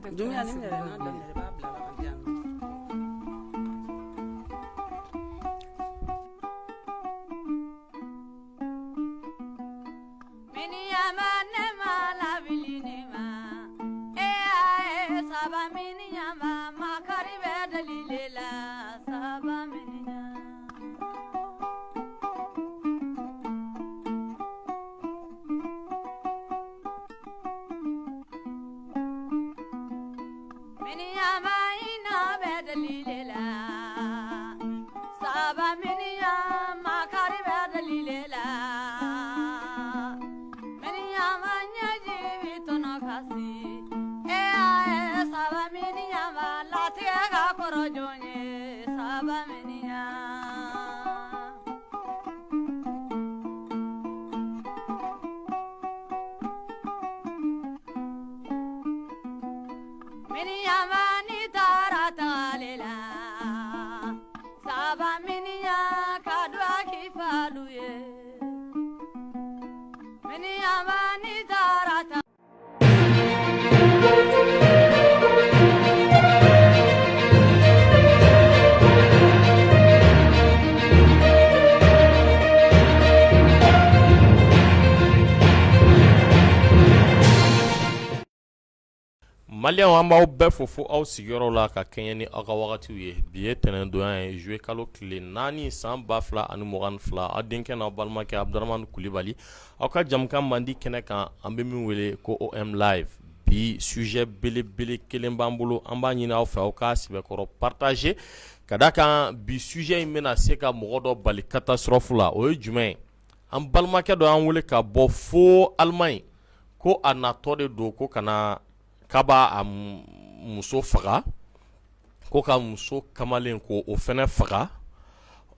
Dumbuya nin minɛ n'a daminɛ i b'a bila la ka di yan. Miniyanba ne ma lawuli ne ma e y'a ye saba miniyanba makari bɛ deli le la saba miniyan. Miniyanba hinɛ bɛ deli le la saba miniyan makari bɛ deli le la miniyanba ɲɛji bɛ tɔnɔ kasi e y'a ye saba miniyanba latigɛ ka kɔrɔ jɔn ye saba miniyan. Miniyanba n'i taara tagali la saba miniyan ka duwa k'i falu ye miniyanba n'i taara. Maliyɛnw an b'aw bɛɛ fo fo aw sigiyɔrɔ la ka kɛɲɛ ni aw ka wagatiw ye bi ye tɛnɛndonya ye juillet kalo tile 4 san 2022 aw denkɛ n'aw balimakɛ Abudramani Kulibali aw ka jamukan mandi kɛnɛ kan an bɛ min wele ko OM live bi sujet belebele kelen b'an bolo an b'a ɲini aw fɛ aw k'a sɛbɛkɔrɔ partager ka da kan bi sujet in bɛna se ka mɔgɔ dɔ bali catastrophe la o ye jumɛn ye an balimakɛ dɔ y'an wele ka bɔ fo Allemagne ko a natɔ de don ko ka na k'a b'a muso faga ko ka muso kamalen ko o fana faga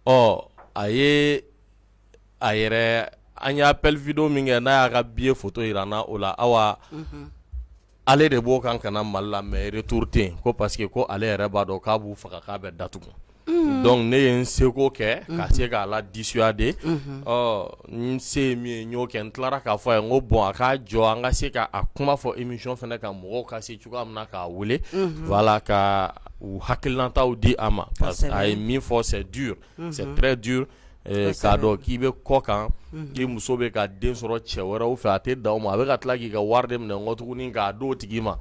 ɔ a ye a yɛrɛ an ye appel vidéo min kɛ n'a y'a ka billet photo jira an na o la awa ale de b'o kan ka na Mali la mais retour tɛ yen ko parce que ko ale yɛrɛ b'a dɔn k'a b'u faga k'a bɛ datugu donc ne ye n seko kɛ ka se k'a la dissuader ɔ n se ye min ye n y'o kɛ n tilara k'a fɔ a ye n ko bon a k'a jɔ an ka se ka a kuma fɔ émission fana kan mɔgɔw ka se cogoya min na k'a wele voilà ka u hakilinataw di a ma parce que a ye min fɔ c'est dur c'est très dur k'a dɔn k'i bɛ kɔ kan k'i muso bɛ ka den sɔrɔ cɛ wɛrɛw fɛ a tɛ dan o ma a bɛ ka tila k'i ka wari de minɛ kɔ tuguni k'a d'o tigi ma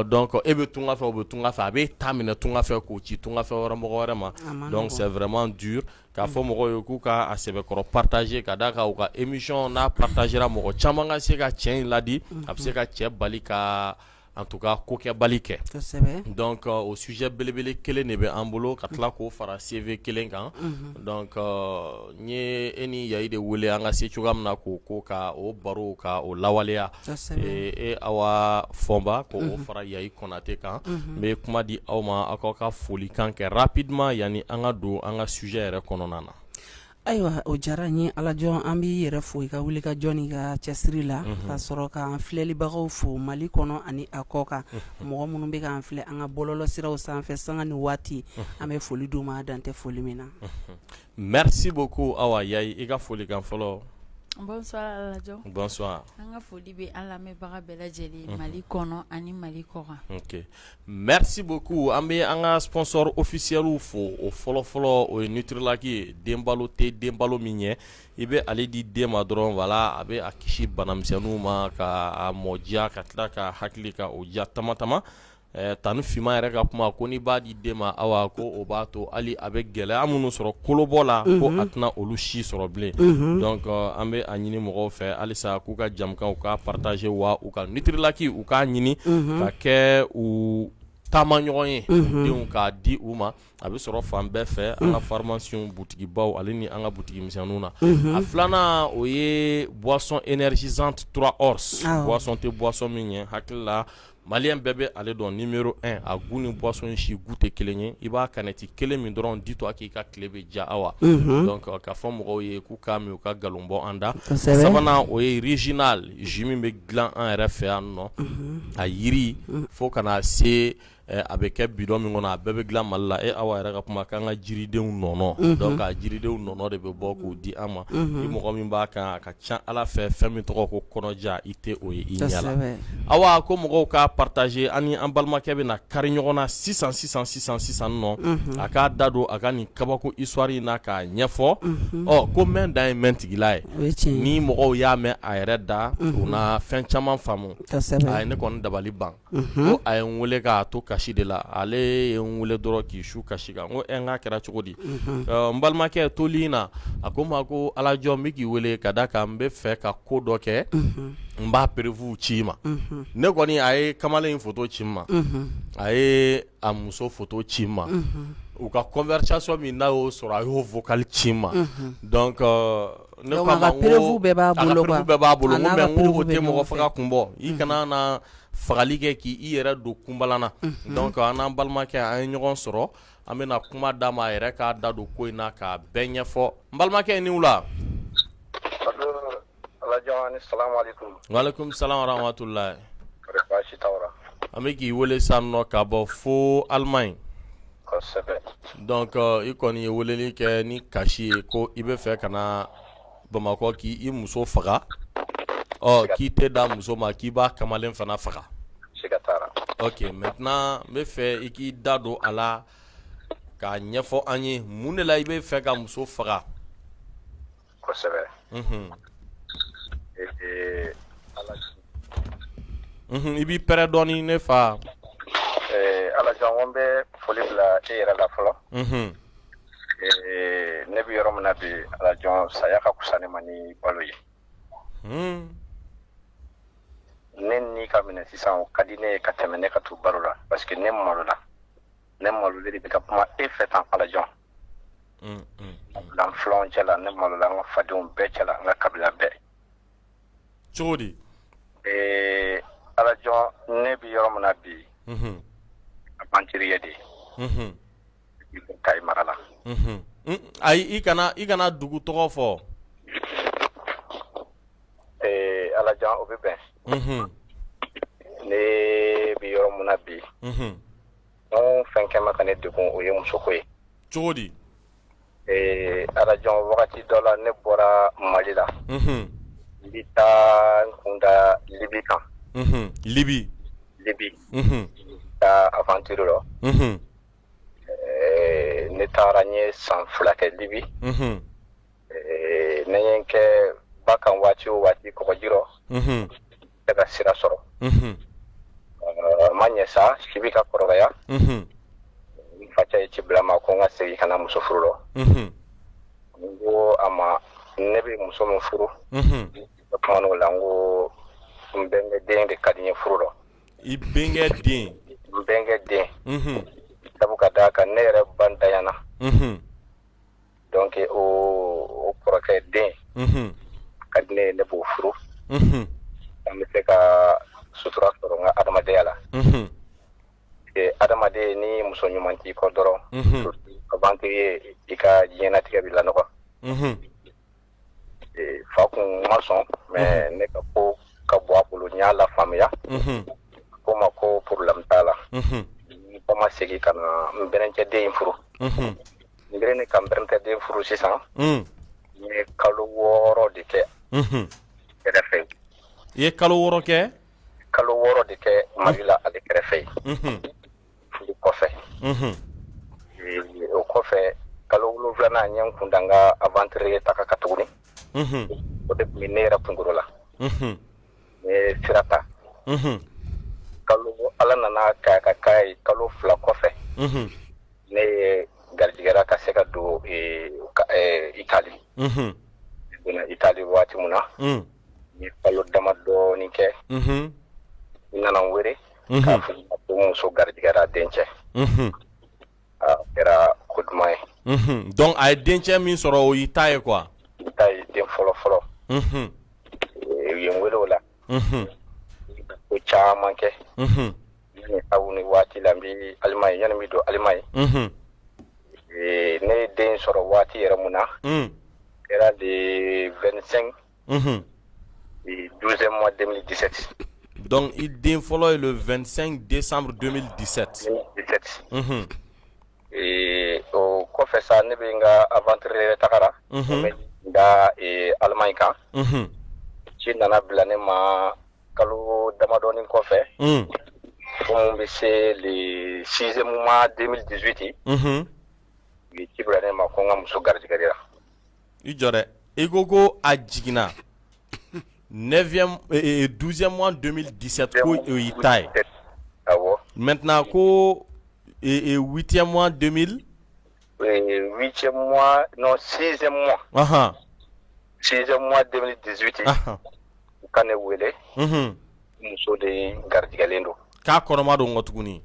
donc e bɛ tunga fɛ o bɛ tunga fɛ a bɛ ta minɛ tunga fɛ k'o ci tunga fɛ wɛrɛ mɔgɔ wɛrɛ ma donc c'est vraiment dur k'a fɔ mɔgɔw ye k'u ka a sɛbɛkɔrɔ partager ka d'a kan u ka émission n'a partagera mɔgɔ caman ka se ka cɛ in ladi a bɛ se ka cɛ bali ka en tout cas kokɛbali kɛ donc o sujet belebele kelen de bɛ an bolo ka tila k'o fara CV kelen kan donc n ye e ni Yayi de wele an ka se cogoya min na k'o ko ka o baro ka o lawaleya e Awa Fɔnba k'o fara Yayi Konate kan n bɛ kuma di aw ma aw k'aw ka folikan kɛ rapidement yanni an ka don an ka sujet yɛrɛ kɔnɔna na. Ayiwa o diyara n ye Alajɔn an b'i yɛrɛ fo i ka wuli ka jɔ n'i ka cɛsiri la ka sɔrɔ k'an filɛlibagaw fo Mali kɔnɔ ani a kɔ kan mɔgɔ minnu bɛ k'an filɛ an ka bɔlɔlɔ siraw sanfɛ sanga ni waati an bɛ foli d'u ma dan tɛ foli min na. Merci beaucoup Awa Yayi i ka folikan fɔlɔ. Bonsoir Alajɔn. Bonsoir. An ka foli bɛ an lamɛnbaga bɛɛ lajɛlen ye Mali kɔnɔ ani Mali kɔkan. Ok merci beaucoup an bɛ an ka sponsor officiel fo o fɔlɔ fɔlɔ o ye Nutrilak ye den balo tɛ den balo min ɲɛ i bɛ ale di den ma dɔrɔn voilà a bɛ a kisi banamisɛnninw ma ka a mɔ diya ka tila ka hakili ka o diya tama tama tan finman yɛrɛ ka kuma ko n'i b'a di den ma awa ko o b'a to hali a bɛ gɛlɛya minnu sɔrɔ kolobɔ la ko a tɛna olu si sɔrɔ bilen donc an bɛ a ɲini mɔgɔw fɛ halisa k'u ka jamukan u k'a partager wa u ka Nutrilak u k'a ɲini ka kɛ u taama ɲɔgɔn ye denw k'a di u ma a bɛ sɔrɔ fan bɛɛ fɛ an ka pharmacie butigibaw ale ni an ka butigi misɛnninw na a filanan o ye boisson énergisante 3 ors boisson tɛ boisson min ɲɛ hakili la Malien bɛɛ bɛ ale dɔn numéro 1 a goût ni boisson in si goût tɛ kelen ye i b'a canette kelen min dɔrɔn dis-toi k'i ka tile bɛ diya awa donc k'a fɔ mɔgɔw ye k'u k'a min u ka nkalon bɔ an da sabanan o ye Régional jus min bɛ dilan an yɛrɛ fɛ yan nɔ a yiri fo ka na se A bɛ kɛ bidon min kɔnɔ, a bɛɛ bɛ dilan Mali la. E Awa yɛrɛ ka kuma k'an ka jiridenw nɔnɔ, donc a jiridenw nɔnɔ de bɛ bɔ k'o di an ma. Ni mɔgɔ min b'a kan, a ka ca Ala fɛ, fɛn min tɔgɔ ko kɔnɔja, i tɛ o ye i ɲɛ la. Awa, ko mɔgɔw ka partager, an ni an balimakɛ bɛna kari ɲɔgɔn na sisan sisan sisan sisan nɔ, a k'a da don a ka nin kabako histoire in na k'a ɲɛfɔ. Ɔ, ko mɛn dan ye mɛn tigila ye. Ni mɔgɔw y'a mɛn a yɛrɛ da, u na fɛn caman faamu. A ye ne kɔni dabali ban. Ko a ye n weele k'a to kasi de la. Ale ye n weele dɔrɔn k'i su kasi kan. N ko n k'a kɛra cogo di, n balimakɛ to ligne na? A ko n ma ko Alajɔ, n bɛ k'i weele ka da kan n bɛ fɛ ka ko dɔ kɛ, n b'a preuve ci i ma. Ne kɔni, a ye kamalen in photo ci n ma, a ye a muso photo ci n ma, u ka conversation min n'a y'o sɔrɔ, a y'o vocal ci n ma. Donc ne ko a ma, preuve bɛɛ b'a bolo, bɛɛ b'a bolo, mais n ko o tɛ mɔgɔ faga kun bɔ. I kana na fagali kɛ k'i yɛrɛ don kunbalan na. Donc an n'an balimakɛ, an ye ɲɔgɔn sɔrɔ, an bɛna kuma d'a ma, a yɛrɛ k'a da don ko in na k'a bɛɛ ɲɛfɔ. N balimakɛ, i ni wula. Walekum salam warahmatulahi. An bɛ k'i weele sisan nɔ ka bɔ fo Allemagne. Donc i kɔni ye weleli kɛ ni kasi ye ko i bɛ fɛ ka na Bamakɔ k'i i muso faga. Ɔ, k'i tɛ da muso ma, k'i b'a kamalen fana faga. Ok, maintenant n bɛ fɛ i k'i da don a la k'a ɲɛfɔ an ye, mun de la i bɛ fɛ ka muso faga? Kosɛbɛ. I b'i pɛrɛn dɔɔnin, ne fa. Alajɔn, n bɛ foli bila e yɛrɛ la fɔlɔ. Ne bɛ yɔrɔ min na bi, Alajɔn, saya ka fisa ne ma ni balo ye. Ne ni ka minɛ sisan, o ka di ne ye ka tɛmɛ ne ka to balo la, parce que ne malola, ne malolen de bɛ ka kuma e fɛ tan, Alajɔn. N filanw cɛ la, ne malola an ka fadenw bɛɛ cɛ la, an ka kabila bɛɛ. Cogo di? Ee Alajɔn, ne bɛ yɔrɔ min na bi, aventurier de ye. Kayi mara la. Ayi, i kana dugu tɔgɔ fɔ. Ee Alajɔn, o bɛ bɛn. Ne bɛ yɔrɔ min na bi, n fɛn kɛ ma ka ne degun, o ye musoko ye. Cogo di? Ee Alajɔn, wagati dɔ la, ne bɔra Mali la, n bɛ taa n kun da Libi kan. Libi? Libi, taa aventure rɔ. Ne taara, n ye san 2 kɛ Libi. Ne ye n kɛ ba kan waati o waati, kɔgɔji rɔ, tɛ ka sira sɔrɔ. A ma ɲɛ sa, si bɛ ka kɔrɔbaya. N facɛ ye ci bila n ma ko n ka segin ka na muso furu rɔ. N ko a ma, ne bɛ muso min furu, ne kumana o la, n ko n bɛnkɛ den de ka di n ye furu rɔ. I bɛnkɛ den? N bɛnkɛ den. Sabu ka d'a kan, ne yɛrɛ ba ntanyana. Donc o kɔrɔkɛ den ka di ne ye, ne b'o furu. An bɛ se ka sutura sɔrɔ n ka adamadenya la. Adamaden, ni muso ɲuman t'i kɔ dɔrɔn, aventurier, i ka diɲɛnatigɛ bɛ lanɔgɔ. Fa kun ma sɔn, mais ne ka ko ka bɔ a bolo, n y'a lafaamuya. Ko ma ko problème t'a la. N ba ma segin ka na n bɛnɛncɛ den in furu. N kɛlen ne ka n bɛnɛncɛ den furu sisan, n ye kalo 6 de kɛ kɛrɛfɛ. I ye kalo 6 kɛ? Kalo 6 de kɛ Mali la, ale kɛrɛfɛ yen, furu kɔfɛ. O kɔfɛ, kalo 7nan, n ye n kun da n ka aventure ta kan tuguni. O de tun bɛ ne yɛrɛ kunkolo la. N ye sira ta. Kalo, Ala nana k'a ka k'a ye, kalo 2 kɔfɛ, ne ye garijɛgɛra ka se ka don Itali. Ne donna Itali waati min na, n ye kalo dama dɔɔnin kɛ, n nana n wele k'a fɔ ko muso garijɛgɛra dencɛ. A kɛra ko duman ye. Donc a ye dencɛ min sɔrɔ, o y'i ta ye quoi? N ta ye den fɔlɔ fɔlɔ. U ye n wele o la. Ko caman kɛ. Aw ni waati la, n bɛ Allemagne, yanni n bɛ don Allemagne. Ne ye den sɔrɔ waati yɛrɛ mun na, kɛra le 25, 12e mois 2017. Donc i den fɔlɔ ye le 25 décembre 2017. 2017. O kɔfɛ sa, ne bɛ n ka aventure tagara. N bɛ n da Allemagne kan. Ci nana bila ne ma kalo damadɔnin kɔfɛ. Ko mun bɛ se le 6e mois 2018. U ye ci bila ne ma ko n ka muso garijɛgɛra. I jɔ dɛ, i ko ko a jiginna 9e 12e mois 2017, ko o y'i ta ye. Awɔ. Maintenant ko 8e mois 2000 8e mois, non, 6e mois. 6e mois 2018. U ka ne wele. Muso de garijɛgɛlen don. K'a kɔnɔma don kɔ tuguni.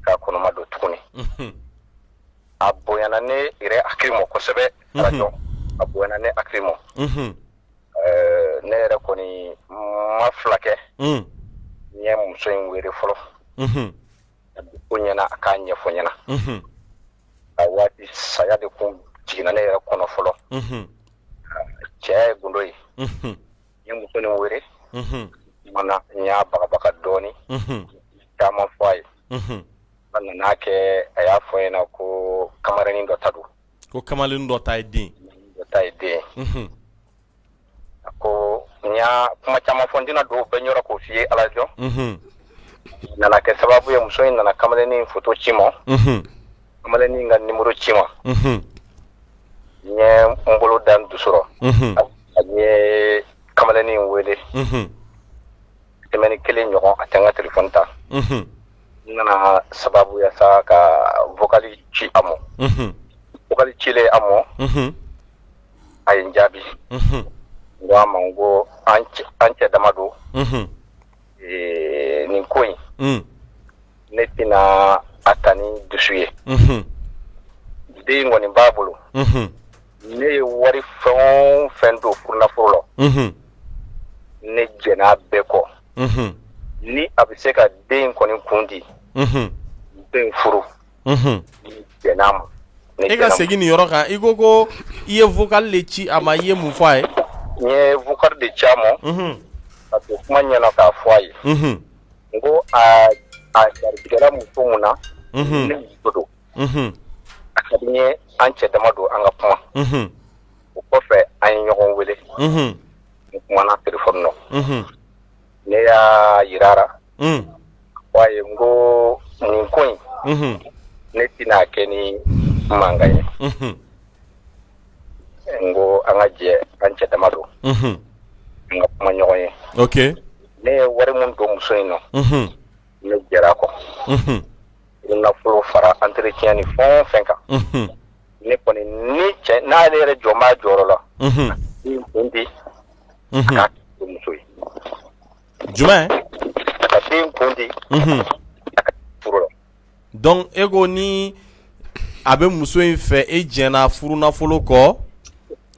K'a kɔnɔma don tuguni. A bonyana ne yɛrɛ hakili ma kosɛbɛ, radio, a bonyana ne hakili ma. Ne yɛrɛ kɔni ma fila kɛ. N ye muso in wele fɔlɔ. Ko ɲɛna, a k'a ɲɛfɔ ɲɛna. A waati saya de kun jiginna ne yɛrɛ kɔnɔ fɔlɔ. Cɛya ye gundo ye. N ye muso nin wele. Mana n y'a bagabaga dɔɔni. Caman fɔ a ye. A nana kɛ a y'a fɔ ɲɛna ko kamalennin dɔ ta don. Ko kamalen dɔ ta ye den. Dɔ ta ye den. A ko n y'a kuma caman fɔ, n tɛna don bɛɛ ɲɔrɔ k'o f'i ye alajɔ. Nana kɛ sababu ye, muso in nana kamalennin photo ci ma. Kamalennin ka numéro ci ma. N ye n bolo da n dusu rɔ. A ye kamalennin wele. Semaine kelen ɲɔgɔn, a tɛ n ka téléphone ta. N nana sababu ya sa ka vocal ci a ma. Vocal cilen a ma, a ye n jaabi. N ko a ma, n ko an cɛ dama don. Nin ko in, ne tɛna a ta ni dusu ye. Den in kɔni b'a bolo. Ne ye wari fɛn o fɛn don furunafolo la, ne jɛn'a bɛɛ kɔ. Ni a bɛ se ka den in kɔni kun di, den furu, jɛn'a ma. E ka segin nin yɔrɔ kan, i ko ko i ye vocal de ci a ma, i ye mun fɔ a ye? N ye vocal de ci a ma. Ka don kuma ɲɛna k'a fɔ a ye. N ko a garijɛgɛra muso mun na, ne muso don. A ka di n ye an cɛ dama don an ka kuma. O kɔfɛ, an ye ɲɔgɔn wele. N kumana téléphone nɔ. Ne y'a yira a fɔ a ye, n ko nin ko in, ne tɛna kɛ ni mankan ye. N ko an ka jɛ, an cɛ dama don, an ka kuma ɲɔgɔn ye. Ne ye wari min don muso in nɔ, ne jɛra a kɔ. Nafolo fara entretien ni fɛn o fɛn kan. Ne kɔni ni cɛ n'ale yɛrɛ jɔ b'a jɔyɔrɔ la, ni kun di, a k'a kɛ muso ye. Jumɛn? A ka den kun di, a ka furu la. Donc e ko ni a bɛ muso in fɛ, e jɛnna furu nafolo kɔ,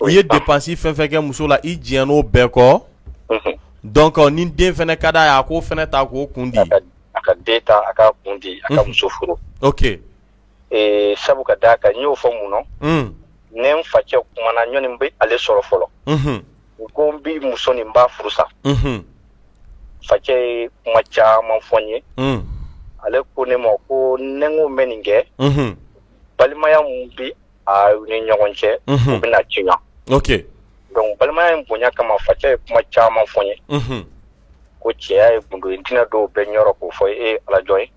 i ye dépense fɛn fɛn kɛ muso la, i jɛnn'o bɛɛ kɔ. Donc ni den fɛnɛ ka d'a ye, a k'o fɛnɛ ta k'o kun di. A ka den ta, a ka kun di, a ka muso furu. Sabu ka d'a kan, n y'o fɔ mun nɔ, ne n facɛ kumana ɲɔni n bɛ ale sɔrɔ fɔlɔ. N ko n bi muso nin b'a furu sa. Facɛ ye kuma caman fɔ n ye. Ale ko ne ma ko ne ko n bɛ nin kɛ, balimaya mun bi a ni ɲɔgɔn cɛ, o bɛna tiɲɛ. Donc balimaya in bonya kama, facɛ ye kuma caman fɔ n ye. Ko cɛya ye gundo ye, n tɛna dɔw bɛɛ ɲɔrɔ k'o fɔ e alajɔ ye.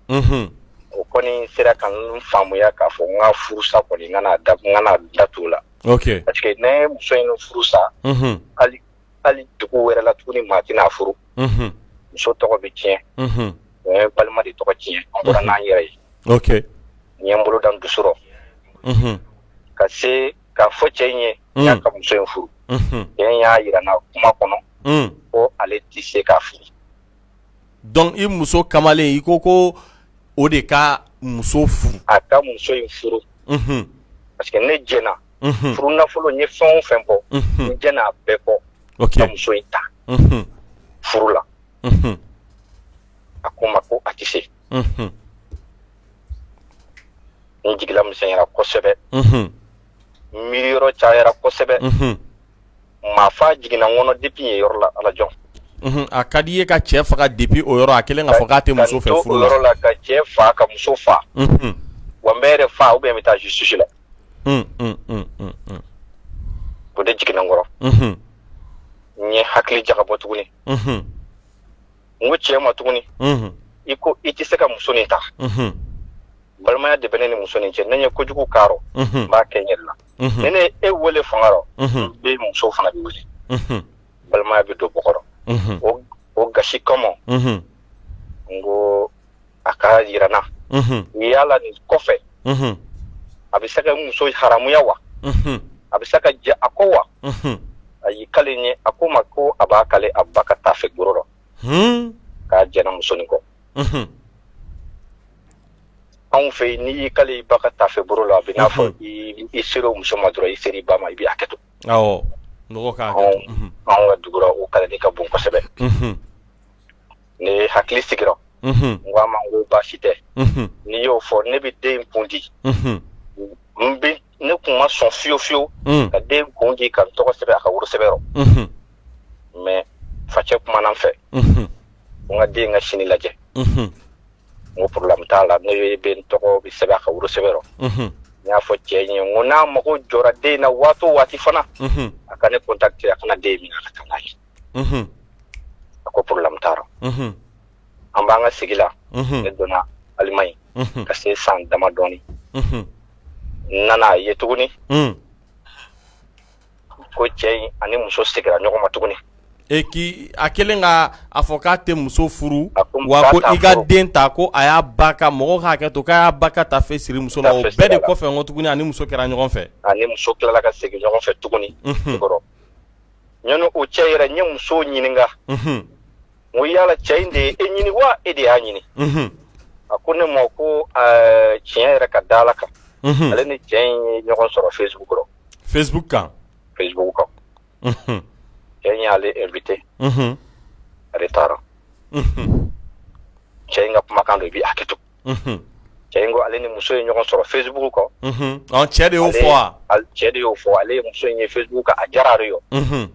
O kɔni sera ka n faamuya k'a fɔ n ka furusa kɔni, n kana da, n kana da t'o la. Parce que ne ye muso in furu sa, hali dugu wɛrɛ la tuguni, maa tɛna furu. Muso tɔgɔ bɛ tiɲɛ. O ye balima de tɔgɔ tiɲɛ, an bɔra n'an yɛrɛ ye. N ye n bolo da n dusu rɔ. Ka se k'a fɔ cɛ in ye, n y'a ka muso in furu. Cɛ in y'a yira n na kuma kɔnɔ ko ale tɛ se k'a furu. Donc i muso kamalen, i ko ko o de ka muso furu. A ka muso in furu. Parce que ne jɛnna. Furu nafolo, n ye fɛn o fɛn bɔ, n jɛnna a bɛɛ kɔ. Ka muso in ta furu la. A ko n ma ko a tɛ se. N jigila misɛnyara kosɛbɛ. Miiri yɔrɔ cayara kosɛbɛ. Maa fa jiginna n kɔnɔ depuis yen yɔrɔ la, alajɔ. A ka di i ye ka cɛ faga depuis o yɔrɔ a kɛlen k'a fɔ k'a tɛ muso fɛ furu la o yɔrɔ la ka cɛ fa ka muso fa wa n bɛ yɛrɛ fa ou bien n bɛ taa justice la o de jiginna n kɔrɔ n ye hakili jagabɔ tuguni n ko cɛ ma tuguni i ko i tɛ se ka muso nin ta balimaya de bɛ ne ni muso nin cɛ ne ye kojugu k'a rɔ n b'a kɛ n yɛrɛ la ni ne e wele fanga rɔ n bɛ muso fana bɛ wele balimaya bɛ don bɔgɔ rɔ o gasi kama n ko a ka yira n na yala nin kɔfɛ a bɛ se ka muso haramuya wa a bɛ se ka jɛ a kɔ wa a y'i kale n ye a ko ma ko a b'a kale a ba ka tafe goro rɔ k'a jɛna muso nin kɔ anw fɛ yen n'i y'i kale i ba ka tafe goro la a bɛ n'a fɔ i sera o muso ma dɔrɔn i sera i ba ma i bɛ hakɛ to anw ka dugu la o kaleli ka bon kosɛbɛ ne hakili sigira n ko a ma n ko baasi tɛ n'i y'o fɔ ne bɛ den kun di n bɛ ne kun ma sɔn fiyewu fiyewu ka den kun di ka n tɔgɔ sɛbɛn a ka worosɛbɛn rɔ mais facɛ kumana n fɛ n ka den ka sini lajɛ n ko problème t'a la ne bɛ n tɔgɔ bɛ sɛbɛn a ka worosɛbɛn rɔ n y'a fɔ cɛ ye n ko n'a mago jɔra den na waati o waati fana a ka ne contacter a kana den minɛ a ka taa n'a ye a ko problème t'a rɔ an b'an ka sigi la ne donna Allemagne ka se san dama dɔɔni n nana a ye tuguni ko cɛ in ani muso seginna ɲɔgɔn ma tuguni e k'i a kɛlen ka a fɔ k'a tɛ muso furu wa ko i ka den ta ko a y'a ba ka mɔgɔ k'a hakɛ to k'a y'a ba ka tafe siri muso la o bɛɛ de kɔfɛ n ko tuguni ani muso kɛra ɲɔgɔn fɛ ani muso tilala ka segin ɲɔgɔn fɛ tuguni kɔrɔ yanni o cɛ yɛrɛ n ye muso ɲininka n ko yala cɛ in de ye e ɲini wa e de y'a ɲini a ko ne ma ko tiɲɛ yɛrɛ ka da Ala kan ale ni cɛ in ye ɲɔgɔn sɔrɔ Facebook rɔ Facebook kan Facebook kan cɛ in y'ale invité ale taara cɛ in ka kumakan don i bɛ hakɛ to cɛ in ko ale ni muso ye ɲɔgɔn sɔrɔ Facebook kan cɛ de y'o fɔ wa cɛ de y'o fɔ ale ye muso in ye Facebook kan a diyara ale ye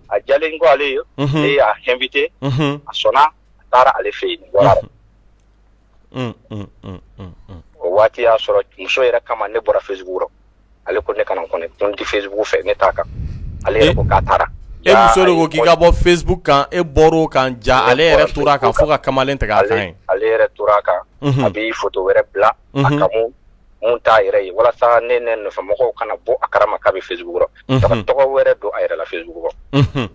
a diyalen kɔ ale ye ne y'a invité a sɔnna a taara ale fɛ yen bɔra o waati y'a sɔrɔ muso yɛrɛ kama ne bɔra Facebook rɔ ale ko ne kana kɔnɛ ko n tɛ Facebook fɛ ne t'a kan ale yɛrɛ ko k'a taara e muso de ko k'i ka bɔ Facebook kan e bɔr'o kan ja ale yɛrɛ tora a kan fo ka kamalen tigɛ a kan ye ale yɛrɛ tora a kan a bɛ photo wɛrɛ bila a kan mun t'a yɛrɛ ye walasa ne ne nɔfɛmɔgɔw kana bɔ a kalama k'a bɛ Facebook rɔ ka tɔgɔ wɛrɛ don a yɛrɛ la Facebook rɔ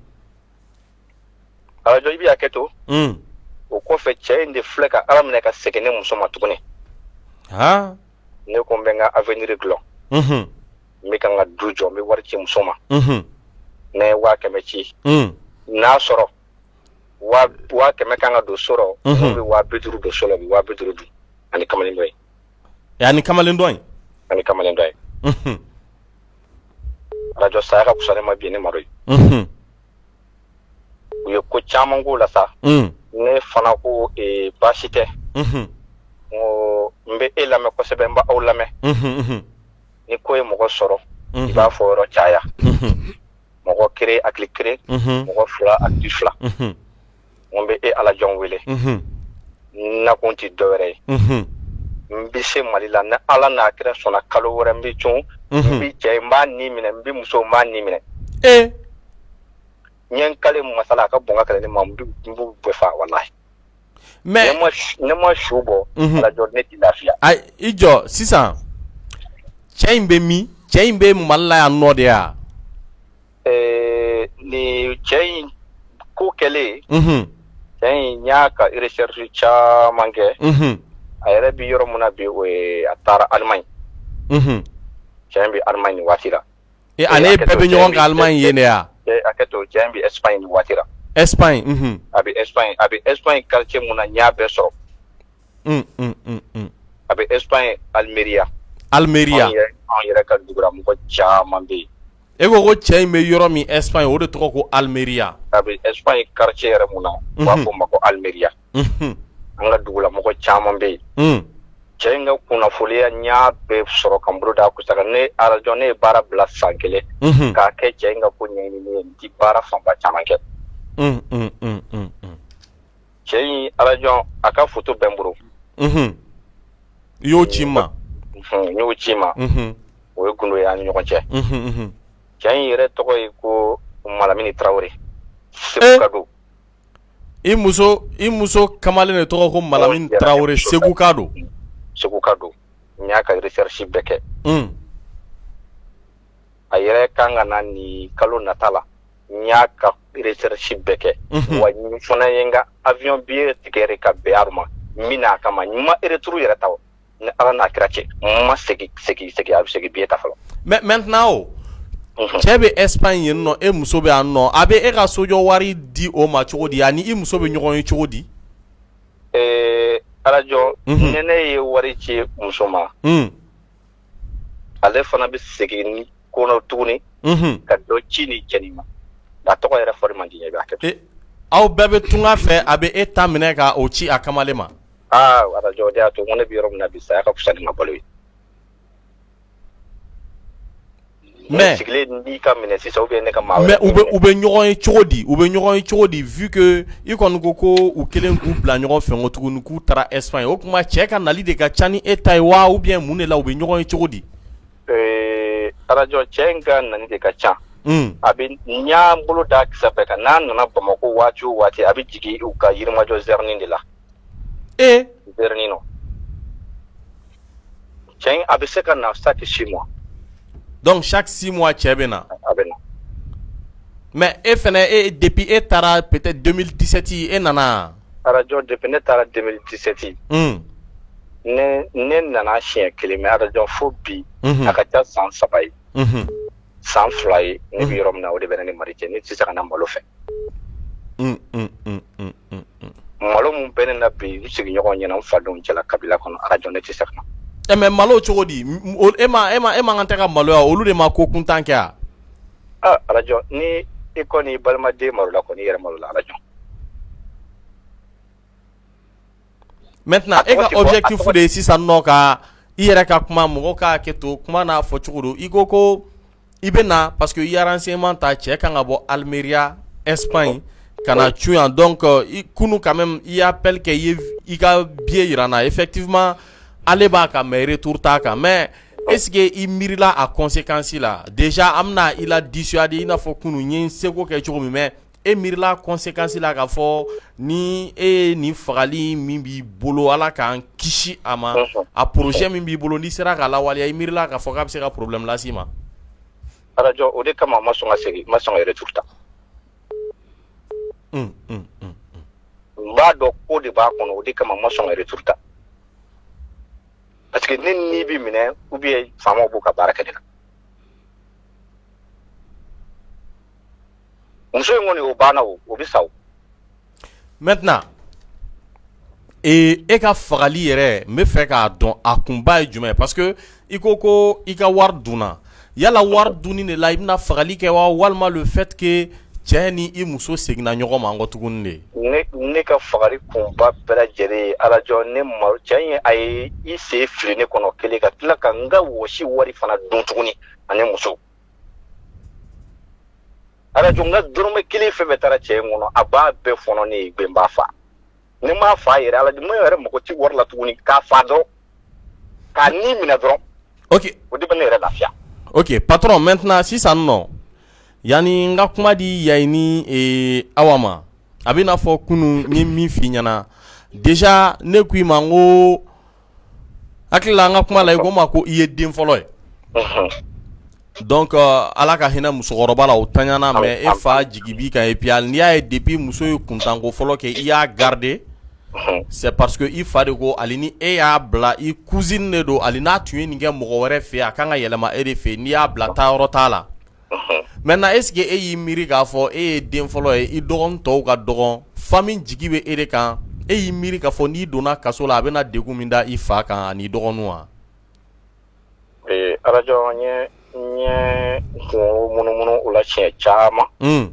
Alajɔ i bɛ hakɛ to o kɔfɛ cɛ in de filɛ ka Ala minɛ ka segin ne muso ma tuguni ne ko n bɛ n ka avenir dilan n bɛ ka n ka du jɔ n bɛ wari ci muso ma ne ye 100 000 ci n'a sɔrɔ 100 000 kan ka don so rɔ n bɛ 50 000 don so la u bɛ 50 000 dun ani kamalen dɔ in ani kamalen dɔ in ani kamalen dɔ in Alajɔ saya ka fisa ne ma bi ni maro ye u ye ko caman k'o la sa ne fana ko baasi tɛ n ko n bɛ e lamɛn kosɛbɛ n b'aw lamɛn ni ko ye mɔgɔ sɔrɔ i b'a fɔ yɔrɔ caya mɔgɔ kelen hakili kelen mɔgɔ fila hakili fila n ko n bɛ e alajɔn wele n nakun tɛ dɔwɛrɛ ye n bɛ se Mali la ni Ala n'a kira sɔnna kalo wɛrɛ n bɛ cun n bɛ cɛ n b'a ni minɛ n bɛ muso n b'a ni minɛ n ye n kale masa la a ka bon ka kɛlɛ ne ma n b'u bɛɛ faa walahi mais ne ma su bɔ alajɔ ne tɛ lafiya ayi i jɔ sisan cɛ in bɛ min cɛ in bɛ Mali la yan nɔ de ya ni cɛ in ko kɛlen cɛ in n y'a ka recherche caman kɛ a yɛrɛ bɛ yɔrɔ min na bi o ye a taara Allemagne cɛ in bɛ Allemagne nin waati la E ale bɛɛ bɛ ɲɔgɔn kan Allemagne yen de wa? Hakɛ to cɛ in bɛ Espagne nin waati la. Espagne unhun. A bɛ Espagne a bɛ Espagne quartier mun na n y'a bɛɛ sɔrɔ. Un un un un. A bɛ Espagne Almeria. Almeria. Anw yɛrɛ ka dugula mɔgɔ caman bɛ yen. E ko ko cɛ in bɛ yɔrɔ min Espagne o de tɔgɔ ko Almeria. A bɛ Espagne quartier yɛrɛ mun na. U b'a fɔ o ma ko Almeria. An ka dugula mɔgɔ caman bɛ yen. Cɛ in ka kunnafoniya n y'a bɛɛ sɔrɔ ka n bolo da kusa kan ne alajɔ ne ye baara bila san kelen k'a kɛ cɛ in ka ko ɲɛɲini ye n ti baara fanba caman kɛ. Cɛ in, alajɔn, a ka photo bɛ n bolo. I y'o ci n ma? N y'o ci ma. O ye gundo ye an ni ɲɔgɔn cɛ. Cɛ in yɛrɛ tɔgɔ ye ko Malamini Tarawele, Segu ka don. I muso kamalen de tɔgɔ ko Malamini Tarawele, Segu ka don? Segu ka don. N y'a ka recherche bɛɛ kɛ. A yɛrɛ kan ka na nin kalo nata la. N y'a ka recherche bɛɛ kɛ. Wa n fana ye n ka avion billet tigɛ ka bɛn a ma. N bɛ na a kama. N ma retour yɛrɛ ta o. Ni Ala n'a kira cɛ, n ma segin segin segin a bɛ segin billet ta fɔlɔ. Mais maintenant o, cɛ bɛ Espagne yen nɔ, e muso bɛ yan nɔ, a bɛ e ka sojɔ wari di o ma cogo di? Ani i muso bɛ ɲɔgɔn ye cogo di? Alajɔ, ni ne ye wari ci muso ma, ale fana bɛ segin ni kɔnɔ tuguni ka dɔ ci ni cɛnin ma. A tɔgɔ yɛrɛ fɔli man di n ye, i b'a kɛ. Aw bɛɛ bɛ tunga fɛ, a bɛ e ta minɛ ka o ci a kamalen ma? Aa, alajɔ, o de y'a to n ko ne bɛ yɔrɔ min na bi, saya ka fisa ni ma balo ye. Mais sigilen n'i ka minɛ sisan, ou bien ne ka maa mais u bɛ ɲɔgɔn ye cogo di? U bɛ ɲɔgɔn ye cogo di, vu que i kɔni ko ko u kɛlen k'u bila ɲɔgɔn fɛ ko tuguni k'u taara Espagne? O tuma cɛ ka nali de ka ca ni e ta ye wa, ou bien mun de la u bɛ ɲɔgɔn ye cogo di? Alajɔ, cɛ in ka nani de ka ca. A bɛ n y'a bolo da kisɛ bɛɛ kan. N'a nana Bamakɔ waati o waati, a bɛ jigin u ka Yirimajɔ zɛrinin de la. Zɛrinin nɔ. Cɛ in, a bɛ se ka na chaque 6 mois. Donc chaque 6 mois cɛ bɛ na? A bɛ na. Mais e fɛnɛ, e depuis e taara, peut-être 2017, e nana? Alajɔ, depuis ne taara 2017, ne nana siɲɛ kelen, mais alajɔ, fo bi, a ka ca san 3 ye, san 2 ye. Ne bɛ yɔrɔ min na, o de bɛ ne ni mari cɛ. Ne tɛ se ka na malo fɛ. Malo mun bɛ ne na bi, n sigiɲɔgɔn ɲɛna, n fadenw cɛla, kabila kɔnɔ, alajɔ, ne tɛ se ka na. Ɛ, mais malo cogo di? E ma kan tɛ ka maloya? Olu de ma ko kuntan kɛ a? Ah, alajɔ, ni i kɔni i balimaden malola kɔni, i yɛrɛ malola, alajɔ. Maintenant, e ka objectif de ye sisan nɔ ka i yɛrɛ ka kuma, mɔgɔ k'a kɛ to kuma n'a fɔ cogo don. I ko ko i bɛ na parce que i ye renseignement ta, cɛ kan ka bɔ Almeria, Espagne, ka na cun yan. Donc i kunu quand même, i ye appel kɛ, i ye i ka billet yira n na. Effectivement, ale b'a kan, mais retour t'a kan. Mais est ce que i miirila a conséquence la déjà? An bɛna i la dissuader i n'a fɔ kunu n ye n seko kɛ cogo min, mais e miirila conséquence la k'a fɔ ni e ye nin fagali min b'i bolo, Ala k'an kisi a ma, a projet min b'i bolo, n'i sera k'a lawaleya, i miirila k'a fɔ k'a bɛ se ka problème las'i ma? Alajɔ, o de kama n ma sɔn ka segin, n ma sɔn ka retour ta. N b'a dɔn ko de b'a kɔnɔ, o de kama n ma sɔn ka retour ta, parce que ne ni bɛ minɛ, ou bien faamaw b'u ka baara kɛ ne la. Muso in kɔni, o banna, o o bɛ sa o. Maintenant, e ka fagali yɛrɛ, n bɛ fɛ k'a dɔn a kunba ye jumɛn ye, parce que i ko ko i ka wari dunna. Yala wari dunni de la i bɛna fagali kɛ wa, walima le fait que cɛ ni i muso seginna ɲɔgɔn ma kɔ tuguni de? Ne ka fagali kunba bɛɛ lajɛlen ye, alajɔ, ne ma cɛ in, a ye i sen fili ne kɔnɔ kelen, ka tila ka n ka wɔsi wari fana dun tuguni, ani muso. Alajɔ, n ka dɔrɔmɛ kelen fɛn fɛn taara cɛ in kɔnɔ, a b'a bɛɛ fɔnɔ ne ye. Gbɛn b'a fa, ni m'a fa yɛrɛ, alajɔ, ne yɛrɛ mako ti wari la tuguni, k'a fa dɔrɔn, k'a ni minɛ dɔrɔn. O de bɛ ne yɛrɛ lafiya. Ok patron, maintenant sisan nɔ, yanni n ka kuma di Yayi ni Awa ma, a bɛ n'a fɔ kunun n ye min f'i ɲɛna déjà, ne ko i ma n ko hakili la an ka kuma la, i ko n ma ko i ye den fɔlɔ ye. Donc Ala ka hinɛ musokɔrɔba la, o taɲana, mais e fa jigi b'i kan. Et puis hali n'i y'a ye, depuis muso ye kuntanko fɔlɔ kɛ, i y'a garder, c'est parce que i fa de ko hali ni e y'a bila, i cousine de don, hali n'a tun ye nin kɛ mɔgɔ wɛrɛ fɛ yen, a kan ka yɛlɛma e de fɛ yen. N'i y'a bila, taayɔrɔ t'a la. Maintenant, est ce que e y'i miiri k'a fɔ e ye den fɔlɔ ye, i dɔgɔnin tɔw ka dɔgɔn, famille jigi bɛ e de kan, e y'i miiri k'a fɔ n'i donna kaso la, a bɛna degun min da i fa kan ani dɔgɔninw wa? Alajɔ, n ye kungo munumunu o la siɲɛ caman.